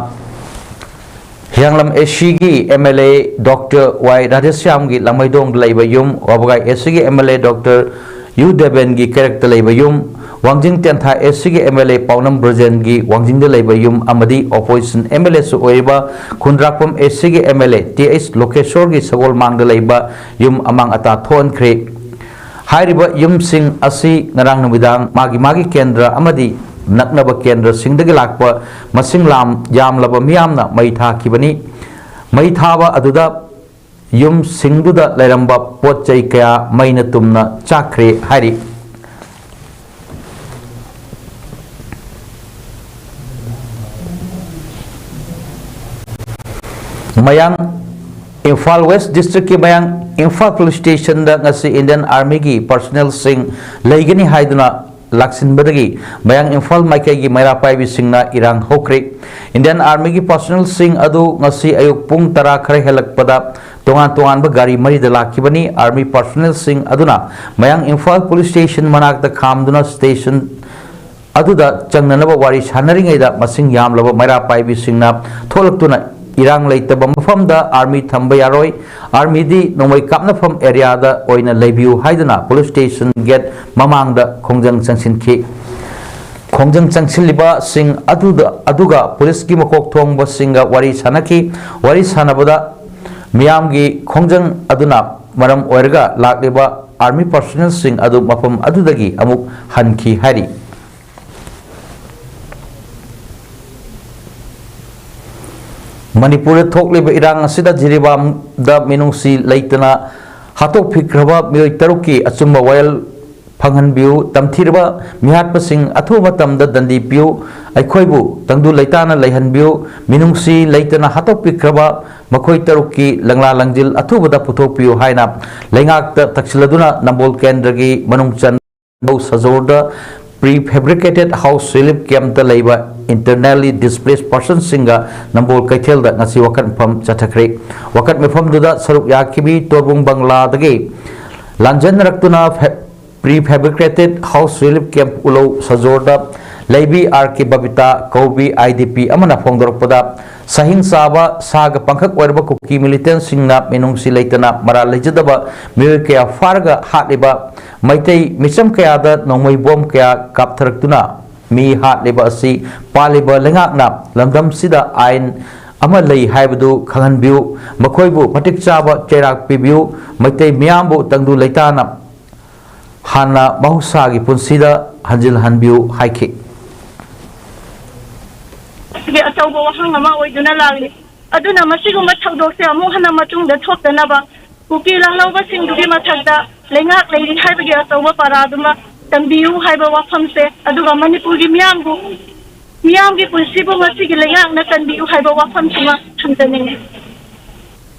ꯍꯤꯌꯥꯡꯂꯝ ACꯒꯤ MLA Doctor Y ꯔꯥꯙꯦꯁ꯭ꯌꯥꯝꯒꯤ ꯂꯥꯡꯃꯩꯗꯣꯡꯗ ꯂꯩꯕ ꯌꯨꯝ, ꯋꯥꯕꯒꯥꯏ ACꯒꯤ MLA Doctor ꯌꯨ ꯗꯦꯕꯦꯟꯒꯤ ꯀꯩꯔꯛꯇ ꯂꯩꯕ ꯌꯨꯝ, ꯋꯥꯡꯖꯤꯡ ꯇꯦꯟꯊꯥ ACꯒꯤ MLA ꯄꯥꯎꯅꯝ ꯕ꯭ꯔꯖꯦꯟꯒꯤ ꯋꯥꯡꯖꯤꯡꯗ ꯂꯩꯕ ꯌꯨꯝ ꯑꯃꯗꯤ opposition MLAꯁꯨ ꯑꯣꯏꯔꯤꯕ ꯈꯨꯟꯗ꯭ꯔꯥꯛꯄꯝ ACꯒꯤ MLA Th ꯂꯣꯀꯦꯁꯣꯔꯒꯤ ꯁꯒꯣꯜꯃꯥꯡꯗ ꯂꯩꯕ ꯌꯨꯝ ꯑꯃꯥꯡ ꯑꯇꯥ ꯊꯣꯛꯍꯟꯈ꯭ꯔꯦ꯫ ꯍꯥꯏꯔꯤꯕ ꯌꯨꯝꯁꯤꯡ ꯑꯁꯤ ꯉꯔꯥꯡ ꯅꯨꯃꯤꯗꯥꯡ ꯃꯥꯒꯤ ꯃꯥꯒꯤ ꯀꯦꯟꯗ꯭ꯔ ꯑꯃꯗꯤ ꯅꯛꯅꯕ ꯀꯦꯟꯗ꯭ꯔꯁꯤꯡꯗꯒꯤ ꯂꯥꯛꯄ ꯃꯁꯤꯡ ꯂꯥꯝ ꯌꯥꯝꯂꯕ ꯃꯤꯌꯥꯝꯅ ꯃꯩ ꯊꯥꯈꯤꯕꯅꯤ꯫ ꯃꯩ ꯊꯥꯕ ꯑꯗꯨꯗ ꯌꯨꯝꯁꯤꯡꯗꯨꯗ ꯂꯩꯔꯝꯕ ꯄꯣꯠ ꯆꯩ ꯀꯌꯥ ꯃꯩꯅ ꯇꯨꯝꯅ ꯆꯥꯛꯈ꯭ꯔꯦ ꯍꯥꯏꯔꯤ꯫ ꯃꯌꯥꯡ, ꯏꯝꯐꯥꯜ West Districtꯀꯤ ꯃꯌꯥꯡ ꯏꯝꯐꯥꯜ Police Stationꯗ ꯉꯁꯤ Indian Armyꯒꯤ personnelꯁꯤꯡ ꯂꯩꯒꯅꯤ ꯍꯥꯏꯗꯨꯅ ꯂꯥꯛꯁꯤꯟꯕꯗꯒꯤ ꯃꯌꯥꯡ ꯏꯝꯐꯥꯜ ꯃꯥꯏꯀꯩꯒꯤ ꯃꯩꯔꯥ ꯄꯥꯏꯕꯤꯁꯤꯡꯅ ꯏꯔꯥꯡ ꯍꯧꯈ꯭ꯔꯦ꯫ Indian Armyꯒꯤ personnelꯁꯤꯡ ꯑꯗꯨ ꯉꯁꯤ ꯑꯌꯨꯛ ꯄꯨꯡ ꯇꯔꯥ ꯈꯔ ꯍꯦꯜꯂꯛꯄꯗ ꯇꯣꯉꯥꯟ ꯇꯣꯉꯥꯟꯕ ꯒꯥꯔꯤ ꯃꯔꯤꯗ ꯂꯥꯛꯈꯤꯕꯅꯤ꯫ Army personnelꯁꯤꯡ ꯑꯗꯨꯅ ꯃꯌꯥꯡ ꯏꯝꯐꯥꯜ Police Station ꯃꯅꯥꯛꯇ ꯈꯥꯝꯗꯨꯅ station ꯑꯗꯨꯗ ꯆꯪꯅꯅꯕ ꯋꯥꯔꯤ ꯁꯥꯟꯅꯔꯤꯉꯩꯗ ꯃꯁꯤꯡ ꯌꯥꯝꯂꯕ ꯃꯩꯔꯥ ꯄꯥꯏꯕꯤꯁꯤꯡꯅ ꯊꯣꯛꯂꯛꯇꯨꯅ ꯏꯔꯥꯡ ꯂꯩꯇꯕ ꯃꯐꯝꯗ army ꯊꯝꯕ ꯌꯥꯔꯣꯏ, armyꯗꯤ ꯅꯣꯡꯃꯩ ꯀꯥꯞꯅꯐꯝ areaꯗ ꯑꯣꯏꯅ ꯂꯩꯕꯤꯌꯨ ꯍꯥꯏꯗꯨꯅ police station gate ꯃꯃꯥꯡꯗ ꯈꯣꯡꯖꯪ ꯆꯪꯁꯤꯟꯈꯤ꯫ ꯈꯣꯡꯖꯪ ꯆꯪꯁꯤꯜꯂꯤꯕꯁꯤꯡ ꯑꯗꯨꯗ, ꯑꯗꯨꯒ policeꯀꯤ ꯃꯀꯣꯛ ꯊꯣꯡꯕꯁꯤꯡꯒ ꯋꯥꯔꯤ ꯁꯥꯟꯅꯈꯤ꯫ ꯋꯥꯔꯤ ꯁꯥꯟꯅꯕꯗ ꯃꯤꯌꯥꯝꯒꯤ ꯈꯣꯡꯖꯪ ꯑꯗꯨꯅ ꯃꯔꯝ ꯑꯣꯏꯔꯒ ꯂꯥꯛꯂꯤꯕ army personnelꯁꯤꯡ ꯑꯗꯨ ꯃꯐꯝ ꯑꯗꯨꯗꯒꯤ ꯑꯃꯨꯛ ꯍꯟꯈꯤ ꯍꯥꯏꯔꯤ꯫ ꯃꯅꯤꯄꯨꯔꯗ ꯊꯣꯛꯂꯤꯕ ꯏꯔꯥꯡ ꯑꯁꯤꯗ ꯖꯤꯔꯤꯕꯥꯝꯗ ꯃꯤꯅꯨꯡꯁꯤ ꯂꯩꯇꯅ ꯍꯥꯠꯇꯣꯛꯄꯤꯈ꯭ꯔꯕ ꯃꯤꯑꯣꯏ ꯇꯔꯨꯛꯀꯤ ꯑꯆꯨꯝꯕ ꯋꯥꯌꯦꯜ ꯐꯪꯍꯟꯕꯤꯌꯨ꯫ ꯇꯝꯊꯤꯔꯕ ꯃꯤꯍꯥꯠꯄꯁꯤꯡ ꯑꯊꯨꯕ ꯃꯇꯝꯗ ꯗꯟꯗꯤ ꯄꯤꯌꯨ꯫ ꯑꯩꯈꯣꯏꯕꯨ ꯇꯪꯗꯨ ꯂꯩꯇꯥꯅ ꯂꯩꯍꯟꯕꯤꯌꯨ꯫ ꯃꯤꯅꯨꯡꯁꯤ ꯂꯩꯇꯅ ꯍꯥꯠꯇꯣꯛꯄꯤꯈ꯭ꯔꯕ ꯃꯈꯣꯏ ꯇꯔꯨꯛꯀꯤ ꯂꯪꯂꯥ ꯂꯪꯖꯤꯜ ꯑꯊꯨꯕꯗ ꯄꯨꯊꯣꯛꯄꯤꯌꯨ ꯍꯥꯏꯅ ꯂꯩꯉꯥꯛꯇ ꯇꯛꯁꯤꯜꯂꯗꯨꯅ ꯅꯝꯕꯣꯜ ꯀꯦꯟꯗ꯭ꯔꯒꯤ ꯃꯅꯨꯡ ꯆꯟ ꯁꯖꯣꯔꯗ pre fabricated house relief camp ꯇ ꯂꯩꯕ internally displaced person ꯁꯤꯡꯒ ꯅꯝꯕꯣꯜ ꯀꯩꯊꯦꯜꯗ ꯉꯁꯤ ꯋꯥꯀꯠ ꯃꯐꯝ ꯆꯠꯊꯈ꯭ꯔꯦ꯫ ꯋꯥꯀꯠ ꯃꯐꯝꯗꯨꯗ ꯁꯔꯨꯛ ꯌꯥꯈꯤꯕꯤ ꯇꯣꯔꯕꯨꯡ ꯕꯪꯂꯥꯗꯒꯤ ꯂꯥꯟꯖꯦꯟꯅꯔꯛꯇꯨꯅ ꯐꯦ-, pre fabricated house relief camp ꯎꯂꯧ ꯁꯖꯣꯔꯗ ꯂꯩꯕꯤ R K Babita ꯀꯧꯕꯤ I D ꯄꯤ ꯑꯃꯅ ꯐꯣꯡꯗꯣꯔꯛꯄꯗ, ꯁꯍꯤꯡ ꯆꯥꯕ ꯁꯥꯒ ꯄꯥꯡꯈꯛ ꯑꯣꯏꯔꯕ ꯀꯨꯀꯤ militant ꯁꯤꯡꯅ ꯃꯤꯅꯨꯡꯁꯤ ꯂꯩꯇꯅ ꯃꯔꯥꯜ ꯂꯩꯖꯗꯕ ꯃꯤꯑꯣꯏ ꯀꯌꯥ ꯐꯥꯔꯒ ꯍꯥꯠꯂꯤꯕ ꯃꯩꯇꯩ ꯃꯤꯆꯝ ꯀꯌꯥꯗ ꯅꯣꯡꯃꯩ ꯕꯣꯝ ꯀꯌꯥ ꯀꯥꯞꯊꯔꯛꯇꯨꯅ ꯃꯤ ꯍꯥꯠꯂꯤꯕ ꯑꯁꯤ ꯄꯥꯜꯂꯤꯕ ꯂꯩꯉꯥꯛꯅ ꯂꯝꯗꯝꯁꯤꯗ ꯑꯥꯏꯟ ꯑꯃ ꯂꯩ ꯍꯥꯏꯕꯗꯨ ꯈꯪꯍꯟꯕꯤꯌꯨ꯫ ꯃꯈꯣꯏꯕꯨ ꯃꯇꯤꯛ ꯆꯥꯕ ꯆꯩꯔꯥꯛ ꯄꯤꯕꯤꯌꯨ꯫ ꯃꯩꯇꯩ ꯃꯤꯌꯥꯝꯕꯨ ꯇꯪꯗꯨ ꯂꯩꯇꯥꯅ ꯍꯥꯟꯅ ꯃꯍꯧꯁꯥꯒꯤ ꯄꯨꯟꯁꯤꯗ ꯍꯟꯖꯤꯜꯍꯟꯕꯤꯌꯨ ꯍꯥꯏꯈꯤ꯫ ꯑꯁꯤꯒꯤ ꯑꯆꯧꯕ ꯋꯥꯍꯪ ꯑꯃ ꯑꯣꯏꯗꯨꯅ ꯂꯥꯛꯂꯤ꯫ ꯑꯗꯨꯅ ꯃꯁꯤꯒꯨꯝꯕ ꯊꯧꯗꯣꯛꯁꯦ ꯑꯃꯨꯛ ꯍꯟꯅ ꯃꯇꯨꯡꯗ ꯊꯣꯛꯇꯅꯕ ꯀꯨꯀꯤ ꯂꯥꯜꯍꯧꯕꯁꯤꯡꯗꯨꯒꯤ ꯃꯊꯛꯇ ꯂꯩꯉꯥꯛ ꯂꯩꯔꯤ ꯍꯥꯏꯕꯒꯤ ꯑꯆꯧꯕ ꯄꯔꯥꯗꯨꯃ ꯇꯝꯕꯤꯌꯨ ꯍꯥꯏꯕ ꯋꯥꯐꯝꯁꯦ, ꯑꯗꯨꯒ ꯃꯅꯤꯄꯨꯔꯒꯤ ꯃꯤꯌꯥꯝꯕꯨ, ꯃꯤꯌꯥꯝꯒꯤ ꯄꯨꯟꯁꯤꯕꯨ ꯃꯁꯤꯒꯤ ꯂꯩꯉꯥꯛꯅ ꯀꯟꯕꯤꯌꯨ ꯍꯥꯏꯕ ꯋꯥꯐꯝꯁꯤꯃ ꯊꯝꯖꯅꯤꯡꯉꯤ꯫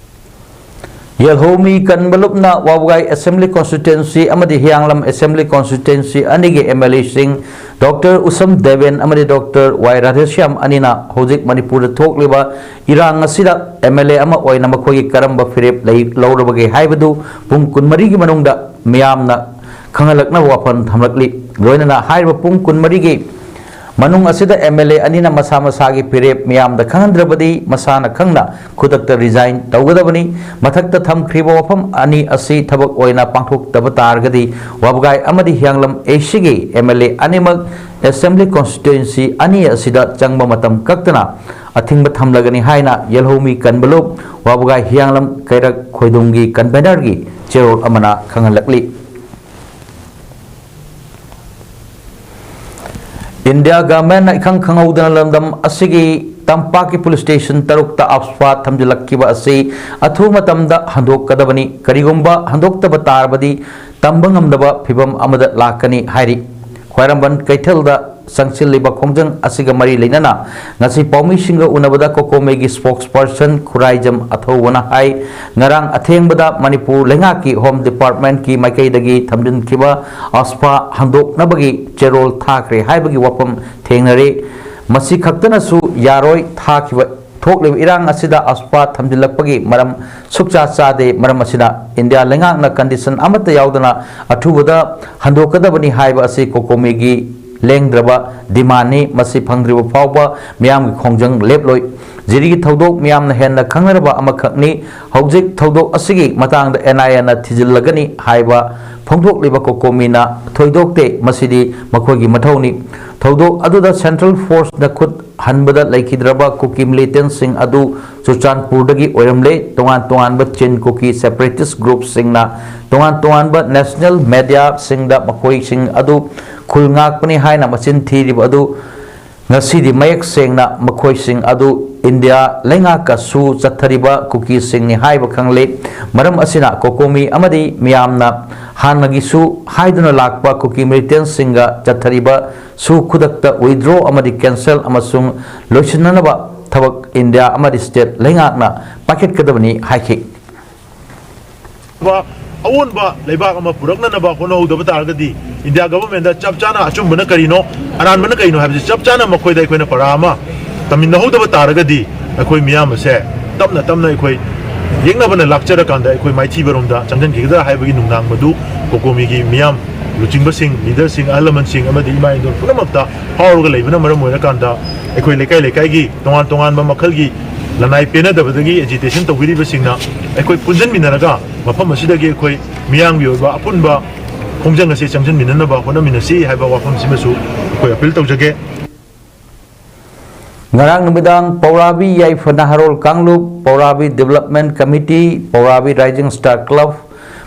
ꯌꯦꯜꯍꯧꯃꯤ ꯀꯟꯕ ꯂꯨꯞꯅ ꯋꯥꯕꯒꯥꯏ Assembly Constituency ꯑꯃꯗꯤ ꯍꯤꯌꯥꯡꯂꯝ Assembly Constituency ꯑꯅꯤꯒꯤ M L A ꯁꯤꯡ ꯗꯣꯛꯇꯔ ꯎꯁꯝ ꯗꯦꯕꯦꯟ ꯑꯃꯗꯤ ꯗꯣꯛꯇꯔ ꯋꯥꯏ ꯔꯥꯙꯦꯁ꯭ꯌꯥꯝ ꯑꯅꯤꯅ ꯍꯧꯖꯤꯛ ꯃꯅꯤꯄꯨꯔꯗ ꯊꯣꯛꯂꯤꯕ ꯏꯔꯥꯡ ꯑꯁꯤꯗ M L A ꯑꯃ ꯑꯣꯏꯅ ꯃꯈꯣꯏꯒꯤ ꯀꯔꯝꯕ ꯐꯤꯔꯦꯞ ꯂꯩ-, ꯂꯧꯔꯕꯒꯦ ꯍꯥꯏꯕꯗꯨ ꯄꯨꯡ ꯀꯨꯟꯃꯔꯤꯒꯤ ꯃꯅꯨꯡꯗ ꯃꯤꯌꯥꯝꯅ ꯈꯪꯍꯜꯂꯛꯅꯕ ꯋꯥꯐꯝ ꯊꯝꯂꯛꯂꯤ꯫ ꯂꯣꯏꯅꯅ ꯍꯥꯏꯔꯤꯕ ꯄꯨꯡ ꯀꯨꯟꯃꯔꯤꯒꯤ ꯃꯅꯨꯡ ꯑꯁꯤꯗ M L A ꯑꯅꯤꯅ ꯃꯁꯥ ꯃꯁꯥꯒꯤ ꯐꯤꯔꯦꯞ ꯃꯤꯌꯥꯝꯗ ꯈꯪꯍꯟꯗ꯭ꯔꯕꯗꯤ ꯃꯁꯥꯅ ꯈꯪꯅ ꯈꯨꯗꯛꯇ resign ꯇꯧꯒꯗꯕꯅꯤ꯫ ꯃꯊꯛꯇ ꯊꯝꯈ꯭ꯔꯤꯕ ꯋꯥꯐꯝ ꯑꯅꯤ ꯑꯁꯤ ꯊꯕꯛ ꯑꯣꯏꯅ ꯄꯥꯡꯊꯣꯛꯇꯕ ꯇꯥꯔꯒꯗꯤ ꯋꯥꯕꯒꯥꯏ ꯑꯃꯗꯤ ꯍꯤꯌꯥꯡꯂꯝ A Cꯒꯤ M L A ꯑꯅꯤꯃꯛ Assembly Constituency ꯑꯅꯤ ꯑꯁꯤꯗ ꯆꯪꯕ ꯃꯇꯝ ꯀꯛꯇꯅ ꯑꯊꯤꯡꯕ ꯊꯝꯂꯒꯅꯤ ꯍꯥꯏꯅ ꯌꯦꯜꯍꯧꯃꯤ ꯀꯟꯕꯂꯨꯞ ꯋꯥꯕꯒꯥꯏ ꯍꯤꯌꯥꯡꯂꯝ ꯀꯩꯔꯛ ꯈꯣꯏꯗꯨꯝꯒꯤ convenerꯒꯤ ꯆꯦꯔꯣꯜ ꯑꯃꯅ ꯈꯪꯍꯜꯂꯛꯂꯤ꯫ India governmentꯅ ꯏꯈꯪ ꯈꯪꯍꯧꯗꯅ ꯂꯝꯗꯝ ꯑꯁꯤꯒꯤ ꯇꯝꯄꯥꯛꯀꯤ ꯄꯨꯂꯤꯁ ꯁ꯭ꯇꯦꯁꯟ ꯇꯔꯨꯛꯇ ꯑꯞꯁ꯭ꯄꯥ ꯊꯝꯖꯤꯜꯂꯛꯈꯤꯕ ꯑꯁꯤ ꯑꯊꯨꯕ ꯃꯇꯝꯗ ꯍꯟꯗꯣꯛꯀꯗꯕꯅꯤ꯫ ꯀꯔꯤꯒꯨꯝꯕ ꯍꯟꯗꯣꯛꯇꯕ ꯇꯥꯔꯕꯗꯤ ꯇꯝꯕ ꯉꯝꯗꯕ ꯐꯤꯚꯝ ꯑꯃꯗ ꯂꯥꯛꯀꯅꯤ ꯍꯥꯏꯔꯤ꯫ ꯈ꯭ꯋꯥꯏꯔꯝꯕꯟ ꯀꯩꯊꯦꯜꯗ ꯆꯪꯁꯤꯜꯂꯤꯕ ꯈꯣꯡꯖꯪ ꯑꯁꯤꯒ ꯃꯔꯤ ꯂꯩꯅꯅ ꯉꯁꯤ ꯄꯥꯎꯃꯤꯁꯤꯡꯒ ꯎꯅꯕꯗ ꯀꯣꯀꯣꯃꯤꯒꯤ spokesperson ꯈꯨꯔꯥꯏꯖꯝ ꯑꯊꯧꯕꯅ ꯍꯥꯏ, ꯉꯔꯥꯡ ꯑꯊꯦꯡꯕꯗ ꯃꯅꯤꯄꯨꯔ ꯂꯩꯉꯥꯛꯀꯤ Home Department ꯀꯤ ꯃꯥꯏꯀꯩꯗꯒꯤ ꯊꯝꯖꯤꯟꯈꯤꯕ ꯑꯞꯁ꯭ꯄꯥ ꯍꯟꯗꯣꯛꯅꯕꯒꯤ ꯆꯦꯔꯣꯜ ꯊꯥꯈ꯭ꯔꯦ ꯍꯥꯏꯕꯒꯤ ꯋꯥꯐꯝ ꯊꯦꯡꯅꯔꯦ꯫ ꯃꯁꯤ ꯈꯛꯇꯅꯁꯨ ꯌꯥꯔꯣꯏ, ꯊꯥꯈꯤꯕ ꯊꯣꯛꯂꯤꯕ ꯏꯔꯥꯡ ꯑꯁꯤꯗ ꯑꯞꯁ꯭ꯄꯥ ꯊꯝꯖꯤꯜꯂꯛꯄꯒꯤ ꯃꯔꯝ ꯁꯨꯛꯆꯥ ꯆꯥꯗꯦ꯫ ꯃꯔꯝ ꯑꯁꯤꯅ ꯏꯟꯗꯤꯌꯥ ꯂꯩꯉꯥꯛꯅ condition ꯑꯃꯠꯇ ꯌꯥꯎꯗꯅ ꯑꯊꯨꯕꯗ ꯍꯟꯗꯣꯛꯀꯗꯕꯅꯤ ꯍꯥꯏꯕ ꯑꯁꯤ ꯀꯣꯀꯣꯃꯤꯒꯤ ꯂꯦꯡꯗ꯭ꯔꯕ demand ꯅꯤ꯫ ꯃꯁꯤ ꯐꯪꯗ꯭ꯔꯤꯕ ꯐꯥꯎꯕ ꯃꯤꯌꯥꯝꯒꯤ ꯈꯣꯡꯖꯪ ꯂꯦꯞꯂꯣꯏ꯫ ꯖꯤꯔꯤꯒꯤ ꯊꯧꯗꯣꯛ ꯃꯤꯌꯥꯝꯅ ꯍꯦꯟꯅ ꯈꯪꯅꯔꯕ ꯑꯃꯈꯛꯅꯤ꯫ ꯍꯧꯖꯤꯛ ꯊꯧꯗꯣꯛ ꯑꯁꯤꯒꯤ ꯃꯇꯥꯡꯗ NIA ꯅ ꯊꯤꯖꯤꯜꯂꯒꯅꯤ ꯍꯥꯏꯕ ꯐꯣꯡꯗꯣꯛꯂꯤꯕ ꯀꯣꯀꯣꯃꯤꯅ ꯊꯣꯏꯗꯣꯛꯇꯦ, ꯃꯁꯤꯗꯤ ꯃꯈꯣꯏꯒꯤ ꯃꯊꯧꯅꯤ꯫ ꯊꯧꯗꯣꯛ ꯑꯗꯨꯗ central force ꯅ ꯈꯨꯠ ꯍꯟꯕꯗ ꯂꯩꯈꯤꯗ꯭ꯔꯕ ꯀꯨꯀꯤ militant ꯁꯤꯡ ꯑꯗꯨ ꯆꯨꯔꯆꯥꯟꯄꯨꯔꯗꯒꯤ ꯑꯣꯏꯔꯝꯂꯦ꯫ ꯇꯣꯉꯥꯟ ꯇꯣꯉꯥꯟꯕ ꯆꯤꯟ ꯀꯨꯀꯤ separatist group ꯁꯤꯡꯅ ꯇꯣꯉꯥꯟ ꯇꯣꯉꯥꯟꯕ national media ꯁꯤꯡꯗ ꯃꯈꯣꯏꯁꯤꯡ ꯑꯗꯨ ꯈꯨꯜ ꯉꯥꯛꯄꯅꯤ ꯍꯥꯏꯅ ꯃꯆꯤꯟ ꯊꯤꯔꯤꯕ ꯑꯗꯨ ꯉꯁꯤꯗꯤ ꯃꯌꯦꯛ ꯁꯦꯡꯅ ꯃꯈꯣꯏꯁꯤꯡ ꯑꯗꯨ ꯏꯟꯗꯤꯌꯥ ꯂꯩꯉꯥꯛꯀꯁꯨ ꯆꯠꯊꯔꯤꯕ ꯀꯨꯀꯤꯁꯤꯡꯅꯤ ꯍꯥꯏꯕ ꯈꯪꯂꯦ꯫ ꯃꯔꯝ ꯑꯁꯤꯅ ꯀꯣꯀꯣꯃꯤ ꯑꯃꯗꯤ ꯃꯤꯌꯥꯝꯅ ꯍꯥꯟꯅꯒꯤꯁꯨ ꯍꯥꯏꯗꯨꯅ ꯂꯥꯛꯄ ꯀꯨꯀꯤ militant ꯁꯤꯡꯒ ꯆꯠꯊꯔꯤꯕ ꯁꯨ ꯈꯨꯗꯛꯇ withdraw ꯑꯃꯗꯤ cancel ꯑꯃꯁꯨꯡ ꯂꯣꯏꯁꯤꯟꯅꯅꯕ ꯊꯕꯛ ꯏꯟꯗꯤꯌꯥ ꯑꯃꯗꯤ state ꯂꯩꯉꯥꯛꯅ ꯄꯥꯏꯈꯠꯀꯗꯕꯅꯤ ꯍꯥꯏꯈꯤ꯫ ꯑꯑꯣꯟꯕ ꯂꯩꯕꯥꯛ ꯑꯃ ꯄꯨꯔꯛꯅꯅꯕ ꯍꯣꯠꯅꯍꯧꯗꯕ ꯇꯥꯔꯒꯗꯤ, ꯏꯟꯗꯤꯌꯥ government ꯗ ꯆꯞ ꯆꯥꯅ ꯑꯆꯨꯝꯕꯅ ꯀꯔꯤꯅꯣ, ꯑꯔꯥꯟꯕꯅ ꯀꯔꯤꯅꯣ ꯍꯥꯏꯕꯁꯤ ꯆꯞ ꯆꯥꯅ ꯃꯈꯣꯏꯗ ꯑꯩꯈꯣꯏꯅ ꯄꯔꯥ ꯑꯃ ꯇꯝꯃꯤꯟꯅꯍꯧꯗꯕ ꯇꯥꯔꯒꯗꯤ, ꯑꯩꯈꯣꯏ ꯃꯤꯌꯥꯝ ꯑꯁꯦ ꯇꯞꯅ ꯇꯞꯅ ꯑꯩꯈꯣꯏ ꯌꯦꯛꯅꯕꯅ ꯂꯥꯛꯆꯔꯀꯥꯟꯗ ꯑꯩꯈꯣꯏ ꯃꯥꯏꯊꯤꯕꯔꯣꯝꯗ ꯆꯪꯁꯤꯟꯈꯤꯒꯗ꯭ꯔꯥ ꯍꯥꯏꯕꯒꯤ ꯅꯨꯡꯅꯥꯡ ꯃꯗꯨ ꯀꯣꯀꯣꯃꯤꯒꯤ ꯃꯤꯌꯥꯝ, ꯂꯨꯆꯤꯡꯕꯁꯤꯡ, leader ꯁꯤꯡ, ꯑꯍꯜ ꯂꯃꯟꯁꯤꯡ ꯑꯃꯗꯤ ꯏꯃꯥ ꯏꯟꯗꯣꯜ ꯄꯨꯝꯅꯃꯛꯇ ꯐꯥꯎꯔꯒ ꯂꯩꯕꯅ ꯃꯔꯝ ꯑꯣꯏꯔꯀꯥꯟꯗ, ꯑꯩꯈꯣꯏ ꯂꯩꯀꯥꯏ ꯂꯩꯀꯥꯏꯒꯤ ꯇꯣꯉꯥꯟ ꯇꯣꯉꯥꯟꯕ ꯃꯈꯜꯒꯤ ꯂꯅꯥꯏ ꯄꯦꯟꯅꯗꯕꯗꯒꯤ agitation ꯇꯧꯕꯤꯔꯤꯕꯁꯤꯡꯅ ꯑꯩꯈꯣꯏ ꯄꯨꯟꯁꯤꯟꯃꯤꯟꯅꯔꯒ ꯃꯐꯝ ꯑꯁꯤꯗꯒꯤ ꯑꯩꯈꯣꯏ ꯃꯤꯌꯥꯝꯒꯤ ꯑꯣꯏꯕ ꯑꯄꯨꯟꯕ ꯈꯣꯡꯖꯪ ꯑꯁꯤ ꯆꯪꯁꯤꯟꯃꯤꯟꯅꯅꯕ ꯍꯣꯠꯅꯃꯤꯟꯅꯁꯤ ꯍꯥꯏꯕ ꯋꯥꯐꯝꯁꯤꯃꯁꯨ ꯑꯩꯈꯣꯏ appeal ꯇꯧꯖꯒꯦ꯫ ꯉꯔꯥꯡ ꯅꯨꯃꯤꯗꯥꯡ ꯄꯧꯔꯥꯕꯤ ꯌꯥꯏꯐ ꯅꯍꯥꯔꯣꯜ ꯀꯥꯡꯂꯨꯞ, ꯄꯧꯔꯥꯕꯤ Development Committee, ꯄꯧꯔꯥꯕꯤ Rising Star Club,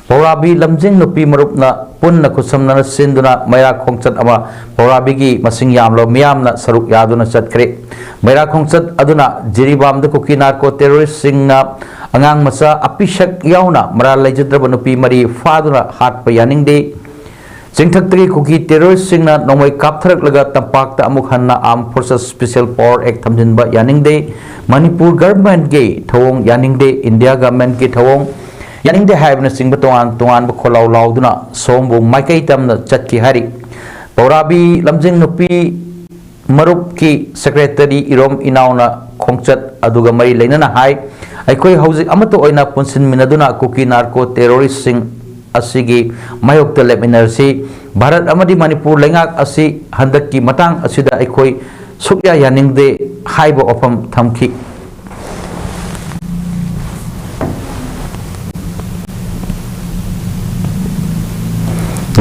ꯄꯧꯔꯥꯕꯤ ꯂꯝꯖꯤꯡ ꯅꯨꯄꯤ ꯃꯔꯨꯞꯅ ꯄꯨꯟꯅ ꯈꯨꯠꯁꯝꯅꯅ ꯁꯤꯟꯗꯨꯅ ꯃꯩꯔꯥ ꯈꯣꯡꯆꯠ ꯑꯃ ꯄꯧꯔꯥꯕꯤꯒꯤ ꯃꯁꯤꯡ ꯌꯥꯝꯂꯕ ꯃꯤꯌꯥꯝꯅ ꯁꯔꯨꯛ ꯌꯥꯗꯨꯅ ꯆꯠꯈ꯭ꯔꯦ꯫ ꯃꯩꯔꯥ ꯈꯣꯡꯆꯠ ꯑꯗꯨꯅ ꯖꯤꯔꯤꯕꯥꯝꯗ ꯀꯨꯀꯤ ꯅꯥꯔꯀꯣ ꯇꯦꯔꯣꯔꯤꯁꯁꯤꯡꯅ ꯑꯉꯥꯡ ꯃꯆꯥ ꯑꯄꯤꯁꯛ ꯌꯥꯎꯅ ꯃꯔꯥꯜ ꯂꯩꯖꯗ꯭ꯔꯕ ꯅꯨꯄꯤ ꯃꯔꯤ ꯐꯥꯗꯨꯅ ꯍꯥꯠꯄ ꯌꯥꯅꯤꯡꯗꯦ꯫ ꯆꯤꯡꯊꯛꯇꯒꯤ ꯀꯨꯀꯤ ꯇꯦꯔꯣꯔꯤꯁꯁꯤꯡꯅ ꯅꯣꯡꯃꯩ ꯀꯥꯞꯊꯔꯛꯂꯒ ꯇꯝꯄꯥꯛꯇ ꯑꯃꯨꯛ ꯍꯟꯅ Armed Forces Special Power Act ꯊꯝꯖꯤꯟꯕ ꯌꯥꯅꯤꯡꯗꯦ꯫ ꯃꯅꯤꯄꯨꯔ ꯒꯚꯔꯟꯃꯦꯟꯠꯀꯤ ꯊꯧꯑꯣꯡ ꯌꯥꯅꯤꯡꯗꯦ꯫ ꯏꯟꯗꯤꯌꯥ ꯒꯚꯔꯟꯃꯦꯟꯠꯀꯤ ꯊꯧꯑꯣꯡ ꯌꯥꯅꯤꯡꯗꯦ ꯍꯥꯏꯕꯅꯆꯤꯡꯕ ꯇꯣꯉꯥꯟ ꯇꯣꯉꯥꯟꯕ ꯈꯣꯜꯂꯥꯎ ꯂꯥꯎꯗꯨꯅ ꯁꯣꯝꯕꯨ ꯃꯥꯏꯀꯩ ꯇꯝꯅ ꯆꯠꯈꯤ ꯍꯥꯏꯔꯤ꯫ ꯄꯧꯔꯥꯕꯤ ꯂꯝꯖꯤꯡ ꯅꯨꯄꯤ ꯃꯔꯨꯞꯀꯤ ꯁꯦꯀ꯭ꯔꯦꯇꯔꯤ ꯏꯔꯣꯝ ꯏꯅꯥꯎꯅ ꯈꯣꯡꯆꯠ ꯑꯗꯨꯒ ꯃꯔꯤ ꯂꯩꯅꯅ ꯍꯥꯏ, ꯑꯩꯈꯣꯏ ꯍꯧꯖꯤꯛ ꯑꯃꯠꯇ ꯑꯣꯏꯅ ꯄꯨꯟꯁꯤꯟꯃꯤꯟꯅꯗꯨꯅ ꯀꯨꯀꯤ ꯅꯥꯔꯀꯣ ꯇꯦꯔꯣꯔꯤꯁꯁꯤꯡ ꯑꯁꯤꯒꯤ ꯃꯥꯌꯣꯛꯇ ꯂꯦꯞꯃꯤꯟꯅꯔꯁꯤ꯫ ꯚꯥꯔꯠ ꯑꯃꯗꯤ ꯃꯅꯤꯄꯨꯔ ꯂꯩꯉꯥꯛ ꯑꯁꯤ ꯍꯟꯗꯛꯀꯤ ꯃꯇꯥꯡ ꯑꯁꯤꯗ ꯑꯩꯈꯣꯏ ꯁꯨꯛꯌꯥ ꯌꯥꯅꯤꯡꯗꯦ ꯍꯥꯏꯕ ꯋꯥꯐꯝ ꯊꯝꯈꯤ꯫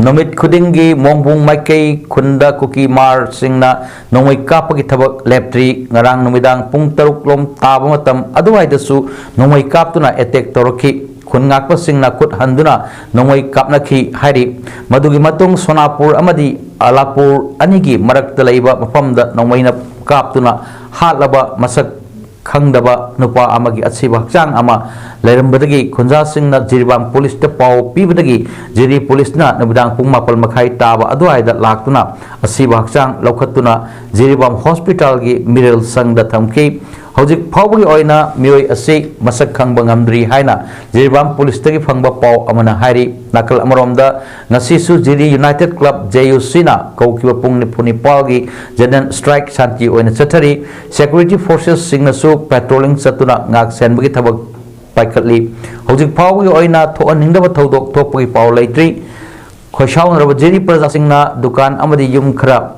ꯅꯨꯃꯤꯠ ꯈꯨꯗꯤꯡꯒꯤ ꯃꯣꯡꯕꯨꯡ ꯃꯥꯏꯀꯩ ꯈꯨꯟꯗ ꯀꯨꯀꯤ ꯃꯥꯔꯁꯤꯡꯅ ꯅꯣꯡꯃꯩ ꯀꯥꯞꯄꯒꯤ ꯊꯕꯛ ꯂꯦꯞꯇ꯭ꯔꯤ꯫ ꯉꯔꯥꯡ ꯅꯨꯃꯤꯗꯥꯡ ꯄꯨꯡ ꯇꯔꯨꯛ ꯂꯣꯝ ꯇꯥꯕ ꯃꯇꯝ ꯑꯗꯨꯋꯥꯏꯗꯁꯨ ꯅꯣꯡꯃꯩ ꯀꯥꯞꯇꯨꯅ ꯑꯦꯇꯦꯛ ꯇꯧꯔꯛꯈꯤ꯫ ꯈꯨꯟ ꯉꯥꯛꯄꯁꯤꯡꯅ ꯈꯨꯠ ꯍꯟꯗꯨꯅ ꯅꯣꯡꯃꯩ ꯀꯥꯞꯅꯈꯤ ꯍꯥꯏꯔꯤ꯫ ꯃꯗꯨꯒꯤ ꯃꯇꯨꯡ ꯁꯣꯅꯥꯄꯨꯔ ꯑꯃꯗꯤ ꯑꯂꯥꯄꯨꯔ ꯑꯅꯤꯒꯤ ꯃꯔꯛꯇ ꯂꯩꯕ ꯃꯐꯝꯗ ꯅꯣꯡꯃꯩꯅ ꯀꯥꯞꯇꯨꯅ ꯍꯥꯠꯂꯕ ꯃꯁꯛ ꯈꯪꯗꯕ ꯅꯨꯄꯥ ꯑꯃꯒꯤ ꯑꯁꯤꯕ ꯍꯛꯆꯥꯡ ꯑꯃ ꯂꯩꯔꯝꯕꯗꯒꯤ ꯈꯨꯟꯖꯥꯁꯤꯡꯅ ꯖꯤꯔꯤꯕꯥꯝ ꯄꯨꯂꯤꯁꯇ ꯄꯥꯎ ꯄꯤꯕꯗꯒꯤ ꯖꯤꯔꯤ ꯄꯨꯂꯤꯁꯅ ꯅꯨꯃꯤꯗꯥꯡ ꯄꯨꯡ ꯃꯥꯄꯜ ꯃꯈꯥꯏ ꯇꯥꯕ ꯑꯗꯨꯋꯥꯏꯗ ꯂꯥꯛꯇꯨꯅ ꯑꯁꯤꯕ ꯍꯛꯆꯥꯡ ꯂꯧꯈꯠꯇꯨꯅ ꯖꯤꯔꯤꯕꯥꯝ ꯍꯣꯁꯄꯤꯇꯥꯜꯒꯤ ꯃꯤꯔꯦꯜ ꯁꯪꯗ ꯊꯝꯈꯤ꯫ ꯍꯧꯖꯤꯛ ꯐꯥꯎꯕꯒꯤ ꯑꯣꯏꯅ ꯃꯤꯑꯣꯏ ꯑꯁꯤ ꯃꯁꯛ ꯈꯪꯕ ꯉꯝꯗ꯭ꯔꯤ ꯍꯥꯏꯅ ꯖꯤꯔꯤꯕꯥꯝ ꯄꯨꯂꯤꯁꯇꯒꯤ ꯐꯪꯕ ꯄꯥꯎ ꯑꯃꯅ ꯍꯥꯏꯔꯤ꯫ ꯅꯥꯀꯜ ꯑꯃꯔꯣꯝꯗ, ꯉꯁꯤꯁꯨ ꯖꯤꯔꯤ ꯌꯨꯅꯥꯏꯇꯦꯗ ꯀ꯭ꯂꯕ, JUCꯅ ꯀꯧꯈꯤꯕ ꯄꯨꯡ ꯅꯤꯐꯨ ꯅꯤꯄꯥꯜꯒꯤ ꯖꯦꯅꯔꯦꯜ ꯁ꯭ꯇ꯭ꯔꯥꯏꯛ ꯁꯥꯟꯇꯤ ꯑꯣꯏꯅ ꯆꯠꯊꯔꯤ꯫ ꯁꯦꯀ꯭ꯌꯨꯔꯤꯇꯤ ꯐꯣꯔꯁꯦꯁꯁꯤꯡꯅꯁꯨ ꯄꯦꯇ꯭ꯔꯣꯂꯤꯡ ꯆꯠꯇꯨꯅ ꯉꯥꯛ ꯁꯦꯟꯕꯒꯤ ꯊꯕꯛ ꯄꯥꯏꯈꯠꯂꯤ꯫ ꯍꯧꯖꯤꯛ ꯐꯥꯎꯕꯒꯤ ꯑꯣꯏꯅ ꯊꯣꯛꯍꯟꯅꯤꯡꯗꯕ ꯊꯧꯗꯣꯛ ꯊꯣꯛꯄꯒꯤ ꯄꯥꯎ ꯂꯩꯇ꯭ꯔꯤ꯫ ꯈꯣꯏꯁꯥꯎꯅꯔꯕ ꯖꯤꯔꯤ ꯄ꯭ꯔꯖꯥꯁꯤꯡꯅ ꯗꯨꯀꯥꯟ ꯑꯃꯗꯤ ꯌꯨꯝ ꯈꯔ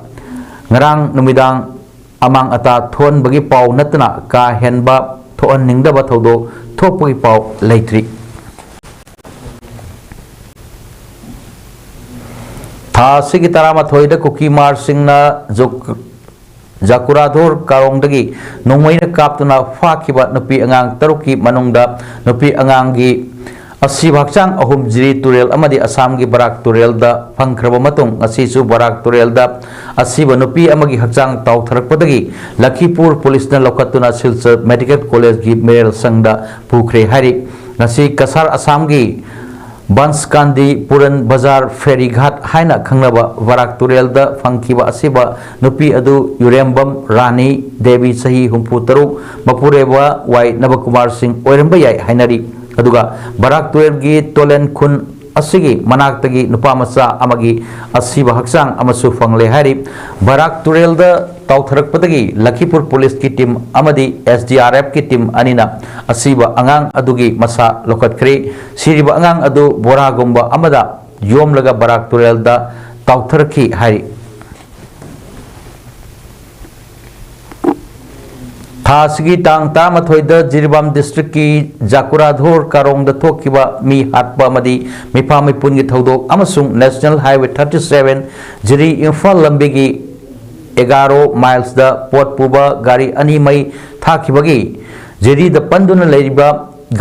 ꯉꯔꯥꯡ ꯅꯨꯃꯤꯗꯥꯡ ꯑꯃꯥꯡ ꯑꯇꯥ ꯊꯣꯛꯍꯟꯕꯒꯤ ꯄꯥꯎ ꯅꯠꯇꯅ ꯀꯥ ꯍꯦꯟꯕ ꯊꯣꯛꯍꯟꯅꯤꯡꯗꯕ ꯊꯧꯗꯣꯛ ꯊꯣꯛꯄꯒꯤ ꯄꯥꯎ ꯂꯩꯇ꯭ꯔꯤ꯫ ꯊꯥ ꯑꯁꯤꯒꯤ ꯇꯔꯥꯃꯥꯊꯣꯏꯗ ꯀꯨꯀꯤ ꯃꯥꯔꯁꯤꯡꯅ ꯖꯨꯛ-, ꯖꯀꯨꯔꯥꯙꯣꯔ ꯀꯥꯔꯣꯡꯗꯒꯤ ꯅꯣꯡꯃꯩꯅ ꯀꯥꯞꯇꯨꯅ ꯐꯥꯈꯤꯕ ꯅꯨꯄꯤ ꯑꯉꯥꯡ ꯇꯔꯨꯛꯀꯤ ꯃꯅꯨꯡꯗ ꯅꯨꯄꯤ ꯑꯉꯥꯡꯒꯤ ꯑꯁꯤꯕ ꯍꯛꯆꯥꯡ ꯑꯍꯨꯝ ꯖꯤꯔꯤ ꯇꯨꯔꯦꯜ ꯑꯃꯗꯤ ꯑꯁꯥꯝꯒꯤ ꯕꯔꯥꯛ ꯇꯨꯔꯦꯜꯗ ꯐꯪꯈ꯭ꯔꯕ ꯃꯇꯨꯡ, ꯉꯁꯤꯁꯨ ꯕꯔꯥꯛ ꯇꯨꯔꯦꯜꯗ ꯑꯁꯤꯕ ꯅꯨꯄꯤ ꯑꯃꯒꯤ ꯍꯛꯆꯥꯡ ꯇꯥꯎꯊꯔꯛꯄꯗꯒꯤ ꯂꯈꯤꯄꯨꯔ ꯄꯨꯂꯤꯁꯅ ꯂꯧꯈꯠꯇꯨꯅ ꯁꯤꯜꯆꯔ ꯃꯦꯗꯤꯀꯦꯜ ꯀꯣꯂꯦꯖꯀꯤ ꯃꯦꯔꯦꯜ ꯁꯪꯗ ꯄꯨꯈ꯭ꯔꯦ ꯍꯥꯏꯔꯤ꯫ ꯉꯁꯤ ꯀꯁꯥꯔ ꯑꯁꯥꯝꯒꯤ ꯕꯟꯁꯀꯥꯟꯗꯤ ꯄꯨꯔꯟ ꯕꯖꯥꯔ ꯐꯦꯔꯤ ꯘꯥꯠ ꯍꯥꯏꯅ ꯈꯪꯅꯕ ꯕꯔꯥꯛ ꯇꯨꯔꯦꯜꯗ ꯐꯪꯈꯤꯕ ꯑꯁꯤꯕ ꯅꯨꯄꯤ ꯑꯗꯨ ꯌꯨꯔꯦꯝꯕꯝ ꯔꯥꯅꯤ ꯗꯦꯕꯤ, ꯆꯍꯤ ꯍꯨꯝꯐꯨ ꯇꯔꯨꯛ, ꯃꯄꯨꯔꯣꯏꯕ ꯋꯥꯏ ꯅꯕꯀꯨꯃꯥꯔ ꯁꯤꯡ ꯑꯣꯏꯔꯝꯕ ꯌꯥꯏ ꯍꯥꯏꯅꯔꯤ꯫ ꯑꯗꯨꯒ ꯕꯔꯥꯛ ꯇꯨꯔꯦꯜꯒꯤ ꯇꯣꯂꯦꯟ ꯈꯨꯟ ꯑꯁꯤꯒꯤ ꯃꯅꯥꯛꯇꯒꯤ ꯅꯨꯄꯥ ꯃꯆꯥ ꯑꯃꯒꯤ ꯑꯁꯤꯕ ꯍꯛꯆꯥꯡ ꯑꯃꯁꯨ ꯐꯪꯂꯦ ꯍꯥꯏꯔꯤ꯫ ꯕꯔꯥꯛ ꯇꯨꯔꯦꯜꯗ ꯇꯥꯎꯊꯔꯛꯄꯗꯒꯤ ꯂꯈꯤꯄꯨꯔ ꯄꯨꯂꯤꯁꯀꯤ ꯇꯤꯝ ꯑꯃꯗꯤ ꯑꯦꯁ ꯗꯤ ꯑꯥꯔ ꯑꯦꯐꯀꯤ ꯇꯤꯝ ꯑꯅꯤꯅ ꯑꯁꯤꯕ ꯑꯉꯥꯡ ꯑꯗꯨꯒꯤ ꯃꯁꯥ ꯂꯧꯈꯠꯈ꯭ꯔꯦ꯫ ꯁꯤꯔꯤꯕ ꯑꯉꯥꯡ ꯑꯗꯨ ꯕꯣꯔꯥꯒꯨꯝꯕ ꯑꯃꯗ ꯌꯣꯝꯂꯒ ꯕꯔꯥꯛ ꯇꯨꯔꯦꯜꯗ ꯇꯥꯎꯊꯔꯛꯈꯤ ꯍꯥꯏꯔꯤ꯫ ꯊꯥ ꯑꯁꯤꯒꯤ ꯇꯥꯡ ꯇꯔꯥꯃꯥꯊꯣꯏꯗ ꯖꯤꯔꯤꯕꯥꯝ ꯗꯤꯁꯇ꯭ꯔꯤꯛꯀꯤ ꯖꯥꯀꯨꯔꯥꯙꯣꯔ ꯀꯥꯔꯣꯡꯗ ꯊꯣꯛꯈꯤꯕ ꯃꯤ ꯍꯥꯠꯄ ꯑꯃꯗꯤ ꯃꯤꯐꯥ ꯃꯤꯄꯨꯟꯒꯤ ꯊꯧꯗꯣꯛ ꯑꯃꯁꯨꯡ ꯅꯦꯁꯅꯦꯜ ꯍꯥꯏꯋꯦ ꯊꯥꯔꯇꯤ ꯁꯚꯦꯟ ꯖꯤꯔꯤ ꯏꯝꯐꯥꯜ ꯂꯝꯕꯤꯒꯤ ꯑꯦꯒꯥꯔꯣ ꯃꯥꯏꯜꯁꯇ ꯄꯣꯠ ꯄꯨꯕ ꯒꯥꯔꯤ ꯑꯅꯤ ꯃꯩ ꯊꯥꯈꯤꯕꯒꯤ ꯖꯤꯔꯤꯗ ꯄꯟꯗꯨꯅ ꯂꯩꯔꯤꯕ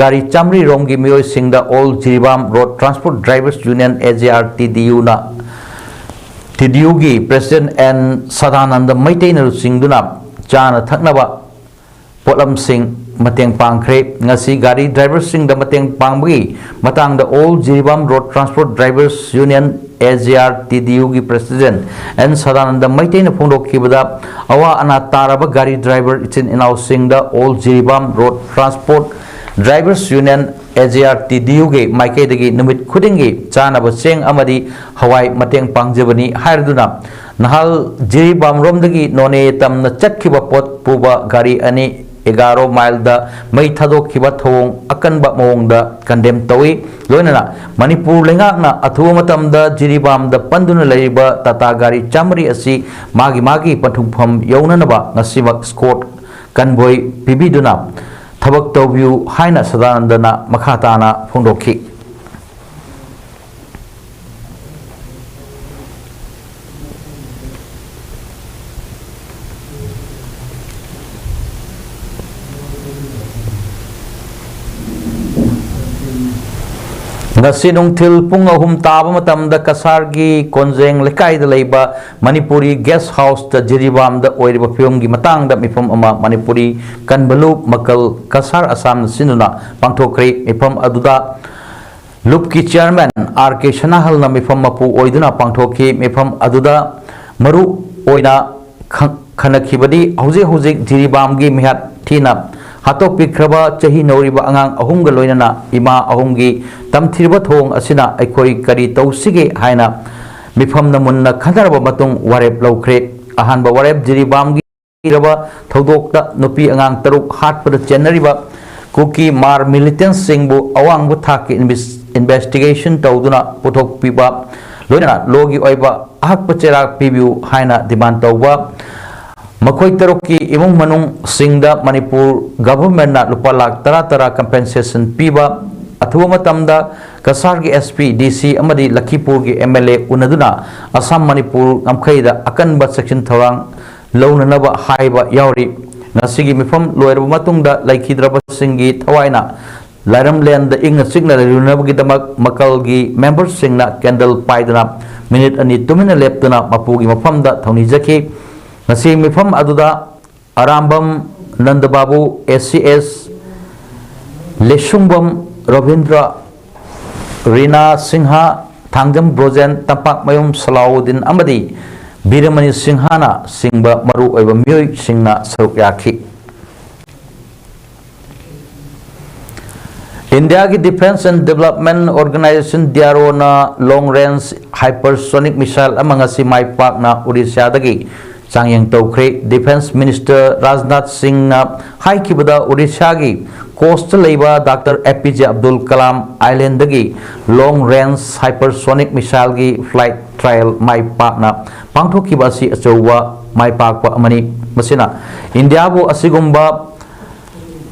ꯒꯥꯔꯤ ꯆꯥꯃꯔꯤ ꯔꯣꯝꯒꯤ ꯃꯤꯑꯣꯏꯁꯤꯡꯗ all Jiribam road transport drivers union, A J R T D ꯌꯨꯅ, ꯇꯤ ꯗꯤ ꯌꯨꯒꯤ ꯄ꯭ꯔꯦꯁꯤꯗꯦꯟꯠ ꯑꯦꯟ ꯁꯗꯥꯅꯟꯗ ꯃꯩꯇꯩꯅ ꯂꯨꯆꯤꯡꯗꯨꯅ ꯆꯥꯅ ꯊꯛꯅꯕ ꯄꯣꯠꯂꯝꯁꯤꯡ ꯃꯇꯦꯡ ꯄꯥꯡꯈ꯭ꯔꯦ꯫ ꯉꯁꯤ ꯒꯥꯔꯤ ꯗ꯭ꯔꯥꯏꯚꯔꯁꯤꯡꯗ ꯃꯇꯦꯡ ꯄꯥꯡꯕꯒꯤ ꯃꯇꯥꯡꯗ all Jiribam road transport drivers union, A J R T D ꯌꯨꯒꯤ ꯄ꯭ꯔꯦꯁꯤꯗꯦꯟꯠ ꯑꯦꯟ ꯁꯗꯥꯅꯟꯗ ꯃꯩꯇꯩꯅ ꯐꯣꯡꯗꯣꯛꯈꯤꯕꯗ, ꯑꯋꯥ ꯑꯅꯥ ꯇꯥꯔꯕ ꯒꯥꯔꯤ ꯗ꯭ꯔꯥꯏꯚꯔ ꯏꯆꯤꯟ ꯏꯅꯥꯎꯁꯤꯡꯗ all Jiribam road transport drivers union, A J R T D ꯌꯨꯒꯤ ꯃꯥꯏꯀꯩꯗꯒꯤ ꯅꯨꯃꯤꯠ ꯈꯨꯗꯤꯡꯒꯤ ꯆꯥꯅꯕ ꯆꯦꯡ ꯑꯃꯗꯤ ꯍꯋꯥꯏ ꯃꯇꯦꯡ ꯄꯥꯡꯖꯕꯅꯤ ꯍꯥꯏꯔꯗꯨꯅ, ꯅꯍꯥꯜ ꯖꯤꯔꯤꯕꯥꯝꯔꯣꯝꯗꯒꯤ ꯅꯣꯅꯦ ꯇꯝꯅ ꯆꯠꯈꯤꯕ ꯄꯣꯠ ꯄꯨꯕ ꯒꯥꯔꯤ ꯑꯅꯤ ꯑꯦꯒꯥꯔꯣ ꯃꯥꯏꯜꯗ ꯃꯩ ꯊꯥꯗꯣꯛꯈꯤꯕ ꯊꯧꯑꯣꯡ ꯑꯀꯟꯕ ꯃꯑꯣꯡꯗ ꯀꯟꯗꯦꯝ ꯇꯧꯏ꯫ ꯂꯣꯏꯅꯅ ꯃꯅꯤꯄꯨꯔ ꯂꯩꯉꯥꯛꯅ ꯑꯊꯨꯕ ꯃꯇꯝꯗ ꯖꯤꯔꯤꯕꯥꯝꯗ ꯄꯟꯗꯨꯅ ꯂꯩꯔꯤꯕ ꯇꯥꯇꯥ ꯒꯥꯔꯤ ꯆꯥꯃꯔꯤ ꯑꯁꯤ ꯃꯥꯒꯤ ꯃꯥꯒꯤ ꯄꯟꯊꯨꯡꯐꯝ ꯌꯧꯅꯅꯕ ꯉꯁꯤꯃꯛ ꯁ꯭ꯀꯣꯠ ꯀꯟꯚꯣꯏ ꯄꯤꯕꯤꯗꯨꯅ ꯊꯕꯛ ꯇꯧꯕꯤꯌꯨ ꯍꯥꯏꯅ ꯁꯗꯥꯅꯟꯗꯅ ꯃꯈꯥ ꯇꯥꯅ ꯐꯣꯡꯗꯣꯛꯈꯤ꯫ ꯉꯁꯤ ꯅꯨꯡꯊꯤꯜ ꯄꯨꯡ ꯑꯍꯨꯝ ꯇꯥꯕ ꯃꯇꯝꯗ ꯀꯁꯥꯔꯒꯤ ꯀꯣꯟꯖꯦꯡ ꯂꯩꯀꯥꯏꯗ ꯂꯩꯕ ꯃꯅꯤꯄꯨꯔꯤ ꯒꯦꯁ ꯍꯥꯎꯁꯇ ꯖꯤꯔꯤꯕꯥꯝꯗ ꯑꯣꯏꯔꯤꯕ ꯐꯤꯕꯝꯒꯤ ꯃꯇꯥꯡꯗ ꯃꯤꯐꯝ ꯑꯃ ꯃꯅꯤꯄꯨꯔꯤ ꯀꯟꯚꯂꯨꯞ ꯃꯀꯜ ꯀꯁꯥꯔ ꯑꯁꯥꯝꯅ ꯁꯤꯟꯗꯨꯅ ꯄꯥꯡꯊꯣꯛꯈ꯭ꯔꯦ꯫ ꯃꯤꯐꯝ ꯑꯗꯨꯗ ꯂꯨꯞꯀꯤ ꯆꯤꯌꯥꯔꯃꯦꯟ ꯑꯥꯔ ꯀꯦ ꯁꯅꯥꯍꯜꯅ ꯃꯤꯐꯝ ꯃꯄꯨ ꯑꯣꯏꯗꯨꯅ ꯄꯥꯡꯊꯣꯛꯈꯤ꯫ ꯃꯤꯐꯝ ꯑꯗꯨꯗ ꯃꯔꯨ ꯑꯣꯏꯅ ꯈꯪ-, ꯈꯟꯅꯈꯤꯕꯗꯤ ꯍꯧꯖꯤꯛ ꯍꯧꯖꯤꯛ ꯖꯤꯔꯤꯕꯥꯝꯒꯤ ꯃꯤꯍꯥꯠ ꯊꯤꯅ ꯍꯥꯠꯇꯣꯛꯄꯤꯈ꯭ꯔꯕ ꯆꯍꯤ ꯅꯧꯔꯤꯕ ꯑꯉꯥꯡ ꯑꯍꯨꯝꯒ ꯂꯣꯏꯅꯅ ꯏꯃꯥ ꯑꯍꯨꯝꯒꯤ ꯇꯝꯊꯤꯔꯕ ꯊꯧꯑꯣꯡ ꯑꯁꯤꯅ ꯑꯩꯈꯣꯏ ꯀꯔꯤ ꯇꯧꯁꯤꯒꯦ ꯍꯥꯏꯅ ꯃꯤꯐꯝꯅ ꯃꯨꯟꯅ ꯈꯟꯅꯔꯕ ꯃꯇꯨꯡ ꯋꯥꯔꯦꯞ ꯂꯧꯈ꯭ꯔꯦ꯫ ꯑꯍꯥꯟꯕ ꯋꯥꯔꯦꯞ: ꯖꯤꯔꯤꯕꯥꯝꯒꯤ ꯊꯧꯗꯣꯛꯇ ꯅꯨꯄꯤ ꯑꯉꯥꯡ ꯇꯔꯨꯛ ꯍꯥꯠꯄꯗ ꯆꯦꯟꯅꯔꯤꯕ ꯀꯨꯀꯤ ꯃꯥꯔ ꯃꯤꯂꯤꯇꯦꯟꯁꯁꯤꯡꯕꯨ ꯑꯋꯥꯡꯕ ꯊꯥꯛꯀꯤ ꯏꯟꯚꯦꯁ-, ꯏꯟꯚꯦꯁꯇꯤꯒꯦꯁꯟ ꯇꯧꯗꯨꯅ ꯄꯨꯊꯣꯛꯄꯤꯕ, ꯂꯣꯏꯅꯅ ꯂꯣꯒꯤ ꯑꯣꯏꯕ ꯑꯍꯛꯄ ꯆꯩꯔꯥꯛ ꯄꯤꯕꯤꯌꯨ ꯍꯥꯏꯅ ꯗꯤꯃꯥꯟ ꯇꯧꯕ, ꯃꯈꯣꯏ ꯇꯔꯨꯛꯀꯤ ꯏꯃꯨꯡ ꯃꯅꯨꯡꯁꯤꯡꯗ ꯃꯅꯤꯄꯨꯔ ꯒꯚꯔꯟꯃꯦꯟꯠꯅ ꯂꯨꯄꯥ ꯂꯥꯈ ꯇꯔꯥ ꯇꯔꯥ ꯀꯝꯄꯦꯟꯁꯦꯁꯟ ꯄꯤꯕ, ꯑꯊꯨꯕ ꯃꯇꯝꯗ ꯀꯁꯥꯔꯒꯤ ꯑꯦꯁ ꯄꯤ, ꯗꯤ ꯁꯤ ꯑꯃꯗꯤ ꯂꯈꯤꯄꯨꯔꯒꯤ ꯑꯦꯝ ꯑꯦꯜ ꯑꯦ ꯎꯅꯗꯨꯅ ꯑꯁꯥꯝ ꯃꯅꯤꯄꯨꯔ ꯉꯝꯈꯩꯗ ꯑꯀꯟꯕ ꯆꯦꯛꯁꯤꯟ ꯊꯧꯔꯥꯡ ꯂꯧꯅꯅꯕ ꯍꯥꯏꯕ ꯌꯥꯎꯔꯤ꯫ ꯉꯁꯤꯒꯤ ꯃꯤꯐꯝ ꯂꯣꯏꯔꯕ ꯃꯇꯨꯡꯗ ꯂꯩꯈꯤꯗ꯭ꯔꯕꯁꯤꯡꯒꯤ ꯊꯋꯥꯏꯅ ꯂꯥꯏꯔꯝꯂꯦꯟꯗ ꯏꯪꯅ ꯆꯤꯛꯅ ꯂꯩꯔꯨꯅꯕꯒꯤꯗꯃꯛ ꯃꯀꯜꯒꯤ ꯃꯦꯝꯕꯔꯁꯤꯡꯅ ꯀꯦꯟꯗꯜ ꯄꯥꯏꯗꯨꯅ ꯃꯤꯅꯤꯠ ꯑꯅꯤ ꯇꯨꯃꯤꯟꯅ ꯂꯦꯞꯇꯨꯅ ꯃꯄꯨꯒꯤ ꯃꯐꯝꯗ ꯊꯧꯅꯤꯖꯈꯤ꯫ ꯉꯁꯤ ꯃꯤꯐꯝ ꯑꯗꯨꯗ ꯑꯔꯥꯝꯕꯝ ꯅꯟꯗꯕꯥꯕꯨ, ꯑꯦ ꯁꯤ ꯑꯦꯁ ꯂꯦꯁꯨꯡꯕꯝ ꯔꯣꯕꯤꯟꯗ꯭ꯔ, ꯔꯤꯅꯥ ꯁꯤꯡꯍ, ꯊꯥꯡꯖꯝ ꯕ꯭ꯔꯣꯖꯦꯟ, ꯇꯝꯄꯥꯛꯃꯌꯨꯝ ꯁꯂꯥꯎꯗꯤꯟ ꯑꯃꯗꯤ ꯕꯤꯔꯃꯅꯤ ꯁꯤꯡꯍꯅ ꯆꯤꯡꯕ ꯃꯔꯨꯑꯣꯏꯕ ꯃꯤꯑꯣꯏꯁꯤꯡꯅ ꯁꯔꯨꯛ ꯌꯥꯈꯤ꯫ ꯏꯟꯗꯤꯌꯥꯒꯤ Defence and Development Organisation, D R O long range hypersonic missile ꯑꯃ ꯉꯁꯤ ꯃꯥꯏ ꯄꯥꯛꯅ ꯑꯣꯗꯤꯁꯥꯗꯒꯤ ꯆꯥꯡꯌꯦꯡ ꯇꯧꯈ꯭ꯔꯦ꯫ ꯗꯤꯐꯦꯟꯁ ꯃꯤꯅꯤꯁꯇꯔ ꯔꯥꯖꯅꯥꯊ ꯁꯤꯡꯅ ꯍꯥꯏꯈꯤꯕꯗ, ꯑꯣꯗꯤꯁꯥꯒꯤ ꯀꯣꯁꯇ ꯂꯩꯕ doctor A P J Abdul Kalam ꯑꯥꯏꯂꯦꯟꯗꯒꯤ long range hypersonic missileꯒꯤ flight trial ꯃꯥꯏ ꯄꯥꯛꯅ ꯄꯥꯡꯊꯣꯛꯈꯤꯕ ꯑꯁꯤ ꯑꯆꯧꯕ ꯃꯥꯏ ꯄꯥꯛꯄ ꯑꯃꯅꯤ꯫ ꯃꯁꯤꯅ ꯏꯟꯗꯤꯌꯥꯕꯨ ꯑꯁꯤꯒꯨꯝꯕ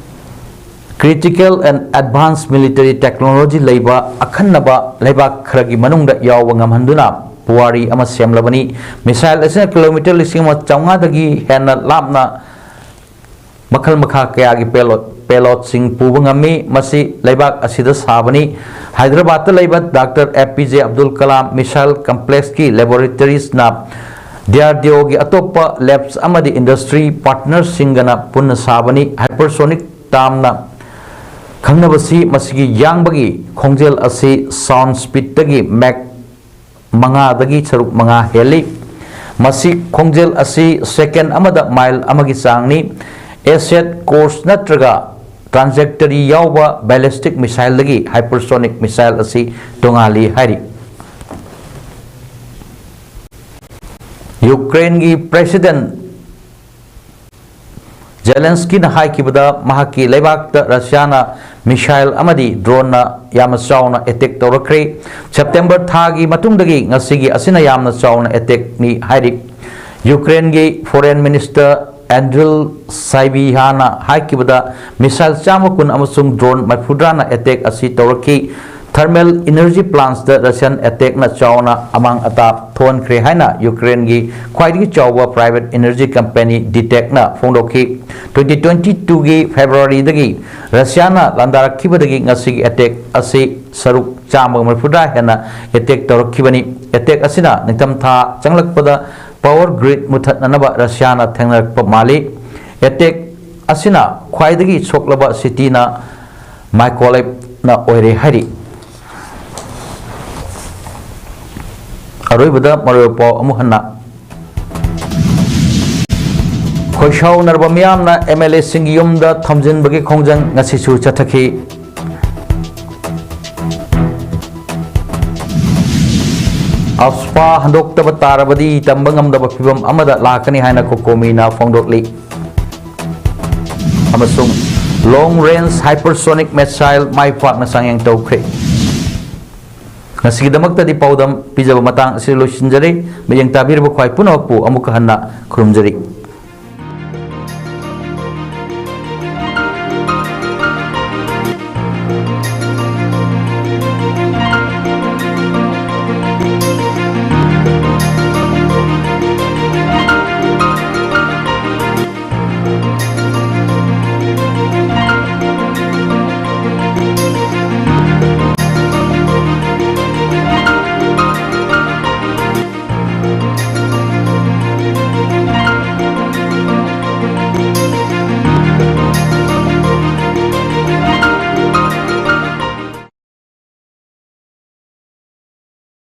critical and advanced military technology ꯂꯩꯕ ꯑꯈꯟꯅꯕ ꯂꯩꯕꯥꯛ ꯈꯔꯒꯤ ꯃꯅꯨꯡꯗ ꯌꯥꯎꯕ ꯉꯝꯍꯟꯗꯨꯅ ꯄꯨꯋꯥꯔꯤ ꯑꯃ ꯁꯦꯝꯂꯕꯅꯤ꯫ Missile ꯑꯁꯤꯅ ꯀꯤꯂꯣꯃꯤꯇꯔ ꯂꯤꯁꯤꯡ ꯑꯃ ꯆꯥꯝꯃꯉꯥꯗꯒꯤ ꯍꯦꯟꯅ ꯂꯥꯞꯅ ꯃꯈꯜ ꯃꯈꯥ ꯀꯌꯥꯒꯤ payload ꯄꯦꯂꯣꯠꯁꯤꯡ ꯄꯨꯕ ꯉꯝꯃꯤ꯫ ꯃꯁꯤ ꯂꯩꯕꯥꯛ ꯑꯁꯤꯗ ꯁꯥꯕꯅꯤ꯫ ꯍꯥꯏꯗ꯭ꯔꯕꯥꯗꯇ ꯂꯩꯕ doctor A P J Abdul Kalam missile ꯀꯝꯄ꯭ꯂꯦꯛꯁꯀꯤ ꯂꯦꯕꯣꯔꯦꯇꯔꯤꯁꯅ ꯗꯤ ꯑꯥꯔ ꯗꯤ ꯑꯣꯒꯤ ꯑꯇꯣꯞꯄ ꯂꯦꯕꯁ ꯑꯃꯗꯤ ꯏꯟꯗꯁꯇ꯭ꯔꯤ ꯄꯥꯔꯠꯅꯔꯁꯤꯡꯒꯅ ꯄꯨꯟꯅ ꯁꯥꯕꯅꯤ꯫ ꯍꯥꯏꯄꯔꯁꯣꯅꯤꯛ ꯇꯥꯝꯅ ꯈꯪꯅꯕꯁꯤ ꯃꯁꯤꯒꯤ ꯌꯥꯡꯕꯒꯤ ꯈꯣꯡꯖꯦꯜ ꯑꯁꯤ ꯁꯥꯎꯟ ꯁ꯭ꯄꯤꯠꯇꯒꯤ ꯃꯦꯛ ꯃꯉꯥꯗꯒꯤ ꯁꯔꯨꯛ ꯃꯉꯥ ꯍꯦꯜꯂꯤ꯫ ꯃꯁꯤ ꯈꯣꯡꯖꯦꯜ ꯑꯁꯤ ꯁꯦꯀꯦꯟ ꯑꯃꯗ ꯃꯥꯏꯜ ꯑꯃꯒꯤ ꯆꯥꯡꯅꯤ꯫ ꯑꯦꯁꯦꯠ ꯀꯣꯔꯁ ꯅꯠꯇ꯭ꯔꯒ ꯇ꯭ꯔꯥꯟꯖꯦꯛꯇꯔꯤ ꯌꯥꯎꯕ ꯕꯦꯂꯤꯁꯇꯤꯛ ꯃꯤꯁꯥꯏꯜꯗꯒꯤ ꯍꯥꯏꯄꯔꯁꯣꯅꯤꯛ ꯃꯤꯁꯥꯏꯜ ꯑꯁꯤ ꯇꯣꯉꯥꯜꯂꯤ ꯍꯥꯏꯔꯤ꯫ ꯌꯨꯀ꯭ꯔꯦꯟꯒꯤ ꯄ꯭ꯔꯦꯁꯤꯗꯦꯟ ꯖꯦꯂꯦꯟꯁꯀꯤꯅ ꯍꯥꯏꯈꯤꯕꯗ, ꯃꯍꯥꯛꯀꯤ ꯂꯩꯕꯥꯛꯇ ꯔꯁꯤꯌꯥꯅ ꯃꯤꯁꯥꯏꯜ ꯑꯃꯗꯤ ꯗ꯭ꯔꯣꯟꯅ ꯌꯥꯝꯅ ꯆꯥꯎꯅ ꯑꯦꯇꯦꯛ ꯇꯧꯔꯛꯈ꯭ꯔꯦ꯫ ꯁꯦꯞꯇꯦꯝꯕꯔ ꯊꯥꯒꯤ ꯃꯇꯨꯡꯗꯒꯤ ꯉꯁꯤꯒꯤ ꯑꯁꯤꯅ ꯌꯥꯝꯅ ꯆꯥꯎꯅ ꯑꯦꯇꯦꯛꯅꯤ ꯍꯥꯏꯔꯤ꯫ ꯌꯨꯀ꯭ꯔꯦꯟꯒꯤ ꯐꯣꯔꯦꯟ ꯃꯤꯅꯤꯁꯇꯔ ꯑꯦꯟꯗ꯭ꯔꯤꯜ ꯁꯥꯏꯕꯤꯍꯥꯅ ꯍꯥꯏꯈꯤꯕꯗ, ꯃꯤꯁꯥꯏꯜ ꯆꯥꯝꯃ ꯀꯨꯟ ꯑꯃꯁꯨꯡ ꯗ꯭ꯔꯣꯟ ꯃꯔꯤꯐꯨꯇꯔꯥꯅ ꯑꯦꯇꯦꯛ ꯑꯁꯤ ꯇꯧꯔꯛꯈꯤ꯫ ꯊꯔꯃꯦꯜ ꯏꯅꯔꯖꯤ ꯄ꯭ꯂꯥꯟꯠꯁꯇ ꯔꯁꯤꯌꯥꯟ ꯑꯦꯇꯦꯛꯅ ꯆꯥꯎꯅ ꯑꯃꯥꯡ ꯑꯇꯥ ꯊꯣꯛꯍꯟꯈ꯭ꯔꯦ ꯍꯥꯏꯅ ꯌꯨꯀ꯭ꯔꯦꯟꯒꯤ ꯈ꯭ꯋꯥꯏꯗꯒꯤ ꯆꯥꯎꯕ ꯄ꯭ꯔꯥꯏꯚꯦꯠ ꯏꯅꯔꯖꯤ ꯀꯝꯄꯦꯅꯤ ꯗꯤꯇꯦꯛꯅ ꯐꯣꯡꯗꯣꯛꯈꯤ꯫ ꯇ꯭ꯋꯦꯟꯇꯤ ꯇ꯭ꯋꯦꯟꯇꯤ ꯇꯨꯒꯤ ꯐꯦꯕ꯭ꯔꯨꯋꯥꯔꯤꯗꯒꯤ ꯔꯁꯤꯌꯥꯅ ꯂꯥꯟꯗꯥꯔꯛꯈꯤꯕꯗꯒꯤ ꯉꯁꯤꯒꯤ ꯑꯦꯇꯦꯛ ꯑꯁꯤ ꯁꯔꯨꯛ ꯆꯥꯝꯃꯒ ꯃꯔꯤꯐꯨꯇꯔꯥ ꯍꯦꯟꯅ ꯑꯦꯇꯦꯛ ꯇꯧꯔꯛꯈꯤꯕꯅꯤ꯫ ꯑꯦꯇꯦꯛ ꯑꯁꯤꯅ ꯅꯤꯡꯊꯝꯊꯥ ꯆꯪꯂꯛꯄꯗ ꯄꯥꯋꯔ ꯒ꯭ꯔꯤꯗ ꯃꯨꯊꯠꯅꯅꯕ ꯔꯁꯤꯌꯥꯅ ꯊꯦꯡꯅꯔꯛꯄ ꯃꯥꯜꯂꯤ꯫ ꯑꯦꯇꯦꯛ ꯑꯁꯤꯅ ꯈ꯭ꯋꯥꯏꯗꯒꯤ ꯁꯣꯛꯂꯕ ꯁꯤꯇꯤꯅ ꯃꯥꯏꯀꯣꯂꯦꯕꯅ ꯑꯣꯏꯔꯦ ꯍꯥꯏꯔꯤ꯫ ꯑꯔꯣꯏꯕꯗ ꯃꯔꯨꯑꯣꯏꯕ ꯄꯥꯎ ꯑꯃꯨꯛ ꯍꯟꯅ꯫ ꯈꯣꯏꯁꯥꯎꯅꯔꯕ ꯃꯤꯌꯥꯝꯅ ꯑꯦꯝ ꯑꯦꯜ ꯑꯦꯁꯤꯡꯒꯤ ꯌꯨꯝꯗ ꯊꯝꯖꯤꯟꯕꯒꯤ ꯈꯣꯡꯖꯪ ꯉꯁꯤꯁꯨ ꯆꯠꯊꯈꯤ꯫ ꯑꯐꯁ꯭ꯄꯥ ꯍꯟꯗꯣꯛꯇꯕ ꯇꯥꯔꯕꯗꯤ ꯇꯝꯕ ꯉꯝꯗꯕ ꯐꯤꯚꯝ ꯑꯃꯗ ꯂꯥꯛꯀꯅꯤ ꯍꯥꯏꯅ ꯀꯣꯀꯣꯃꯤꯅ ꯐꯣꯡꯗꯣꯛꯂꯤ꯫ ꯑꯃꯁꯨꯡ ꯂꯣꯡ ꯔꯦꯟꯖ ꯍꯥꯏꯄꯔꯁꯣꯅꯤꯛ ꯃꯤꯁꯥꯏꯜ ꯃꯥꯏ ꯄꯥꯛꯅ ꯆꯥꯡꯌꯦꯡ ꯇꯧꯈ꯭ꯔꯦ꯫ ꯉꯁꯤꯒꯤꯗꯃꯛꯇꯗꯤ ꯄꯥꯎꯗꯝ ꯄꯤꯖꯕ ꯃꯇꯥꯡ ꯑꯁꯤꯗ ꯂꯣꯏꯁꯤꯟꯖꯔꯦ꯫ ꯃꯤꯠꯌꯦꯡ ꯇꯥꯕꯤꯔꯤꯕ ꯈ꯭ꯋꯥꯏ ꯄꯨꯝꯅꯃꯛꯄꯨ ꯑꯃꯨꯛꯀ ꯍꯟꯅ ꯈꯨꯔꯨꯝꯖꯔꯤ꯫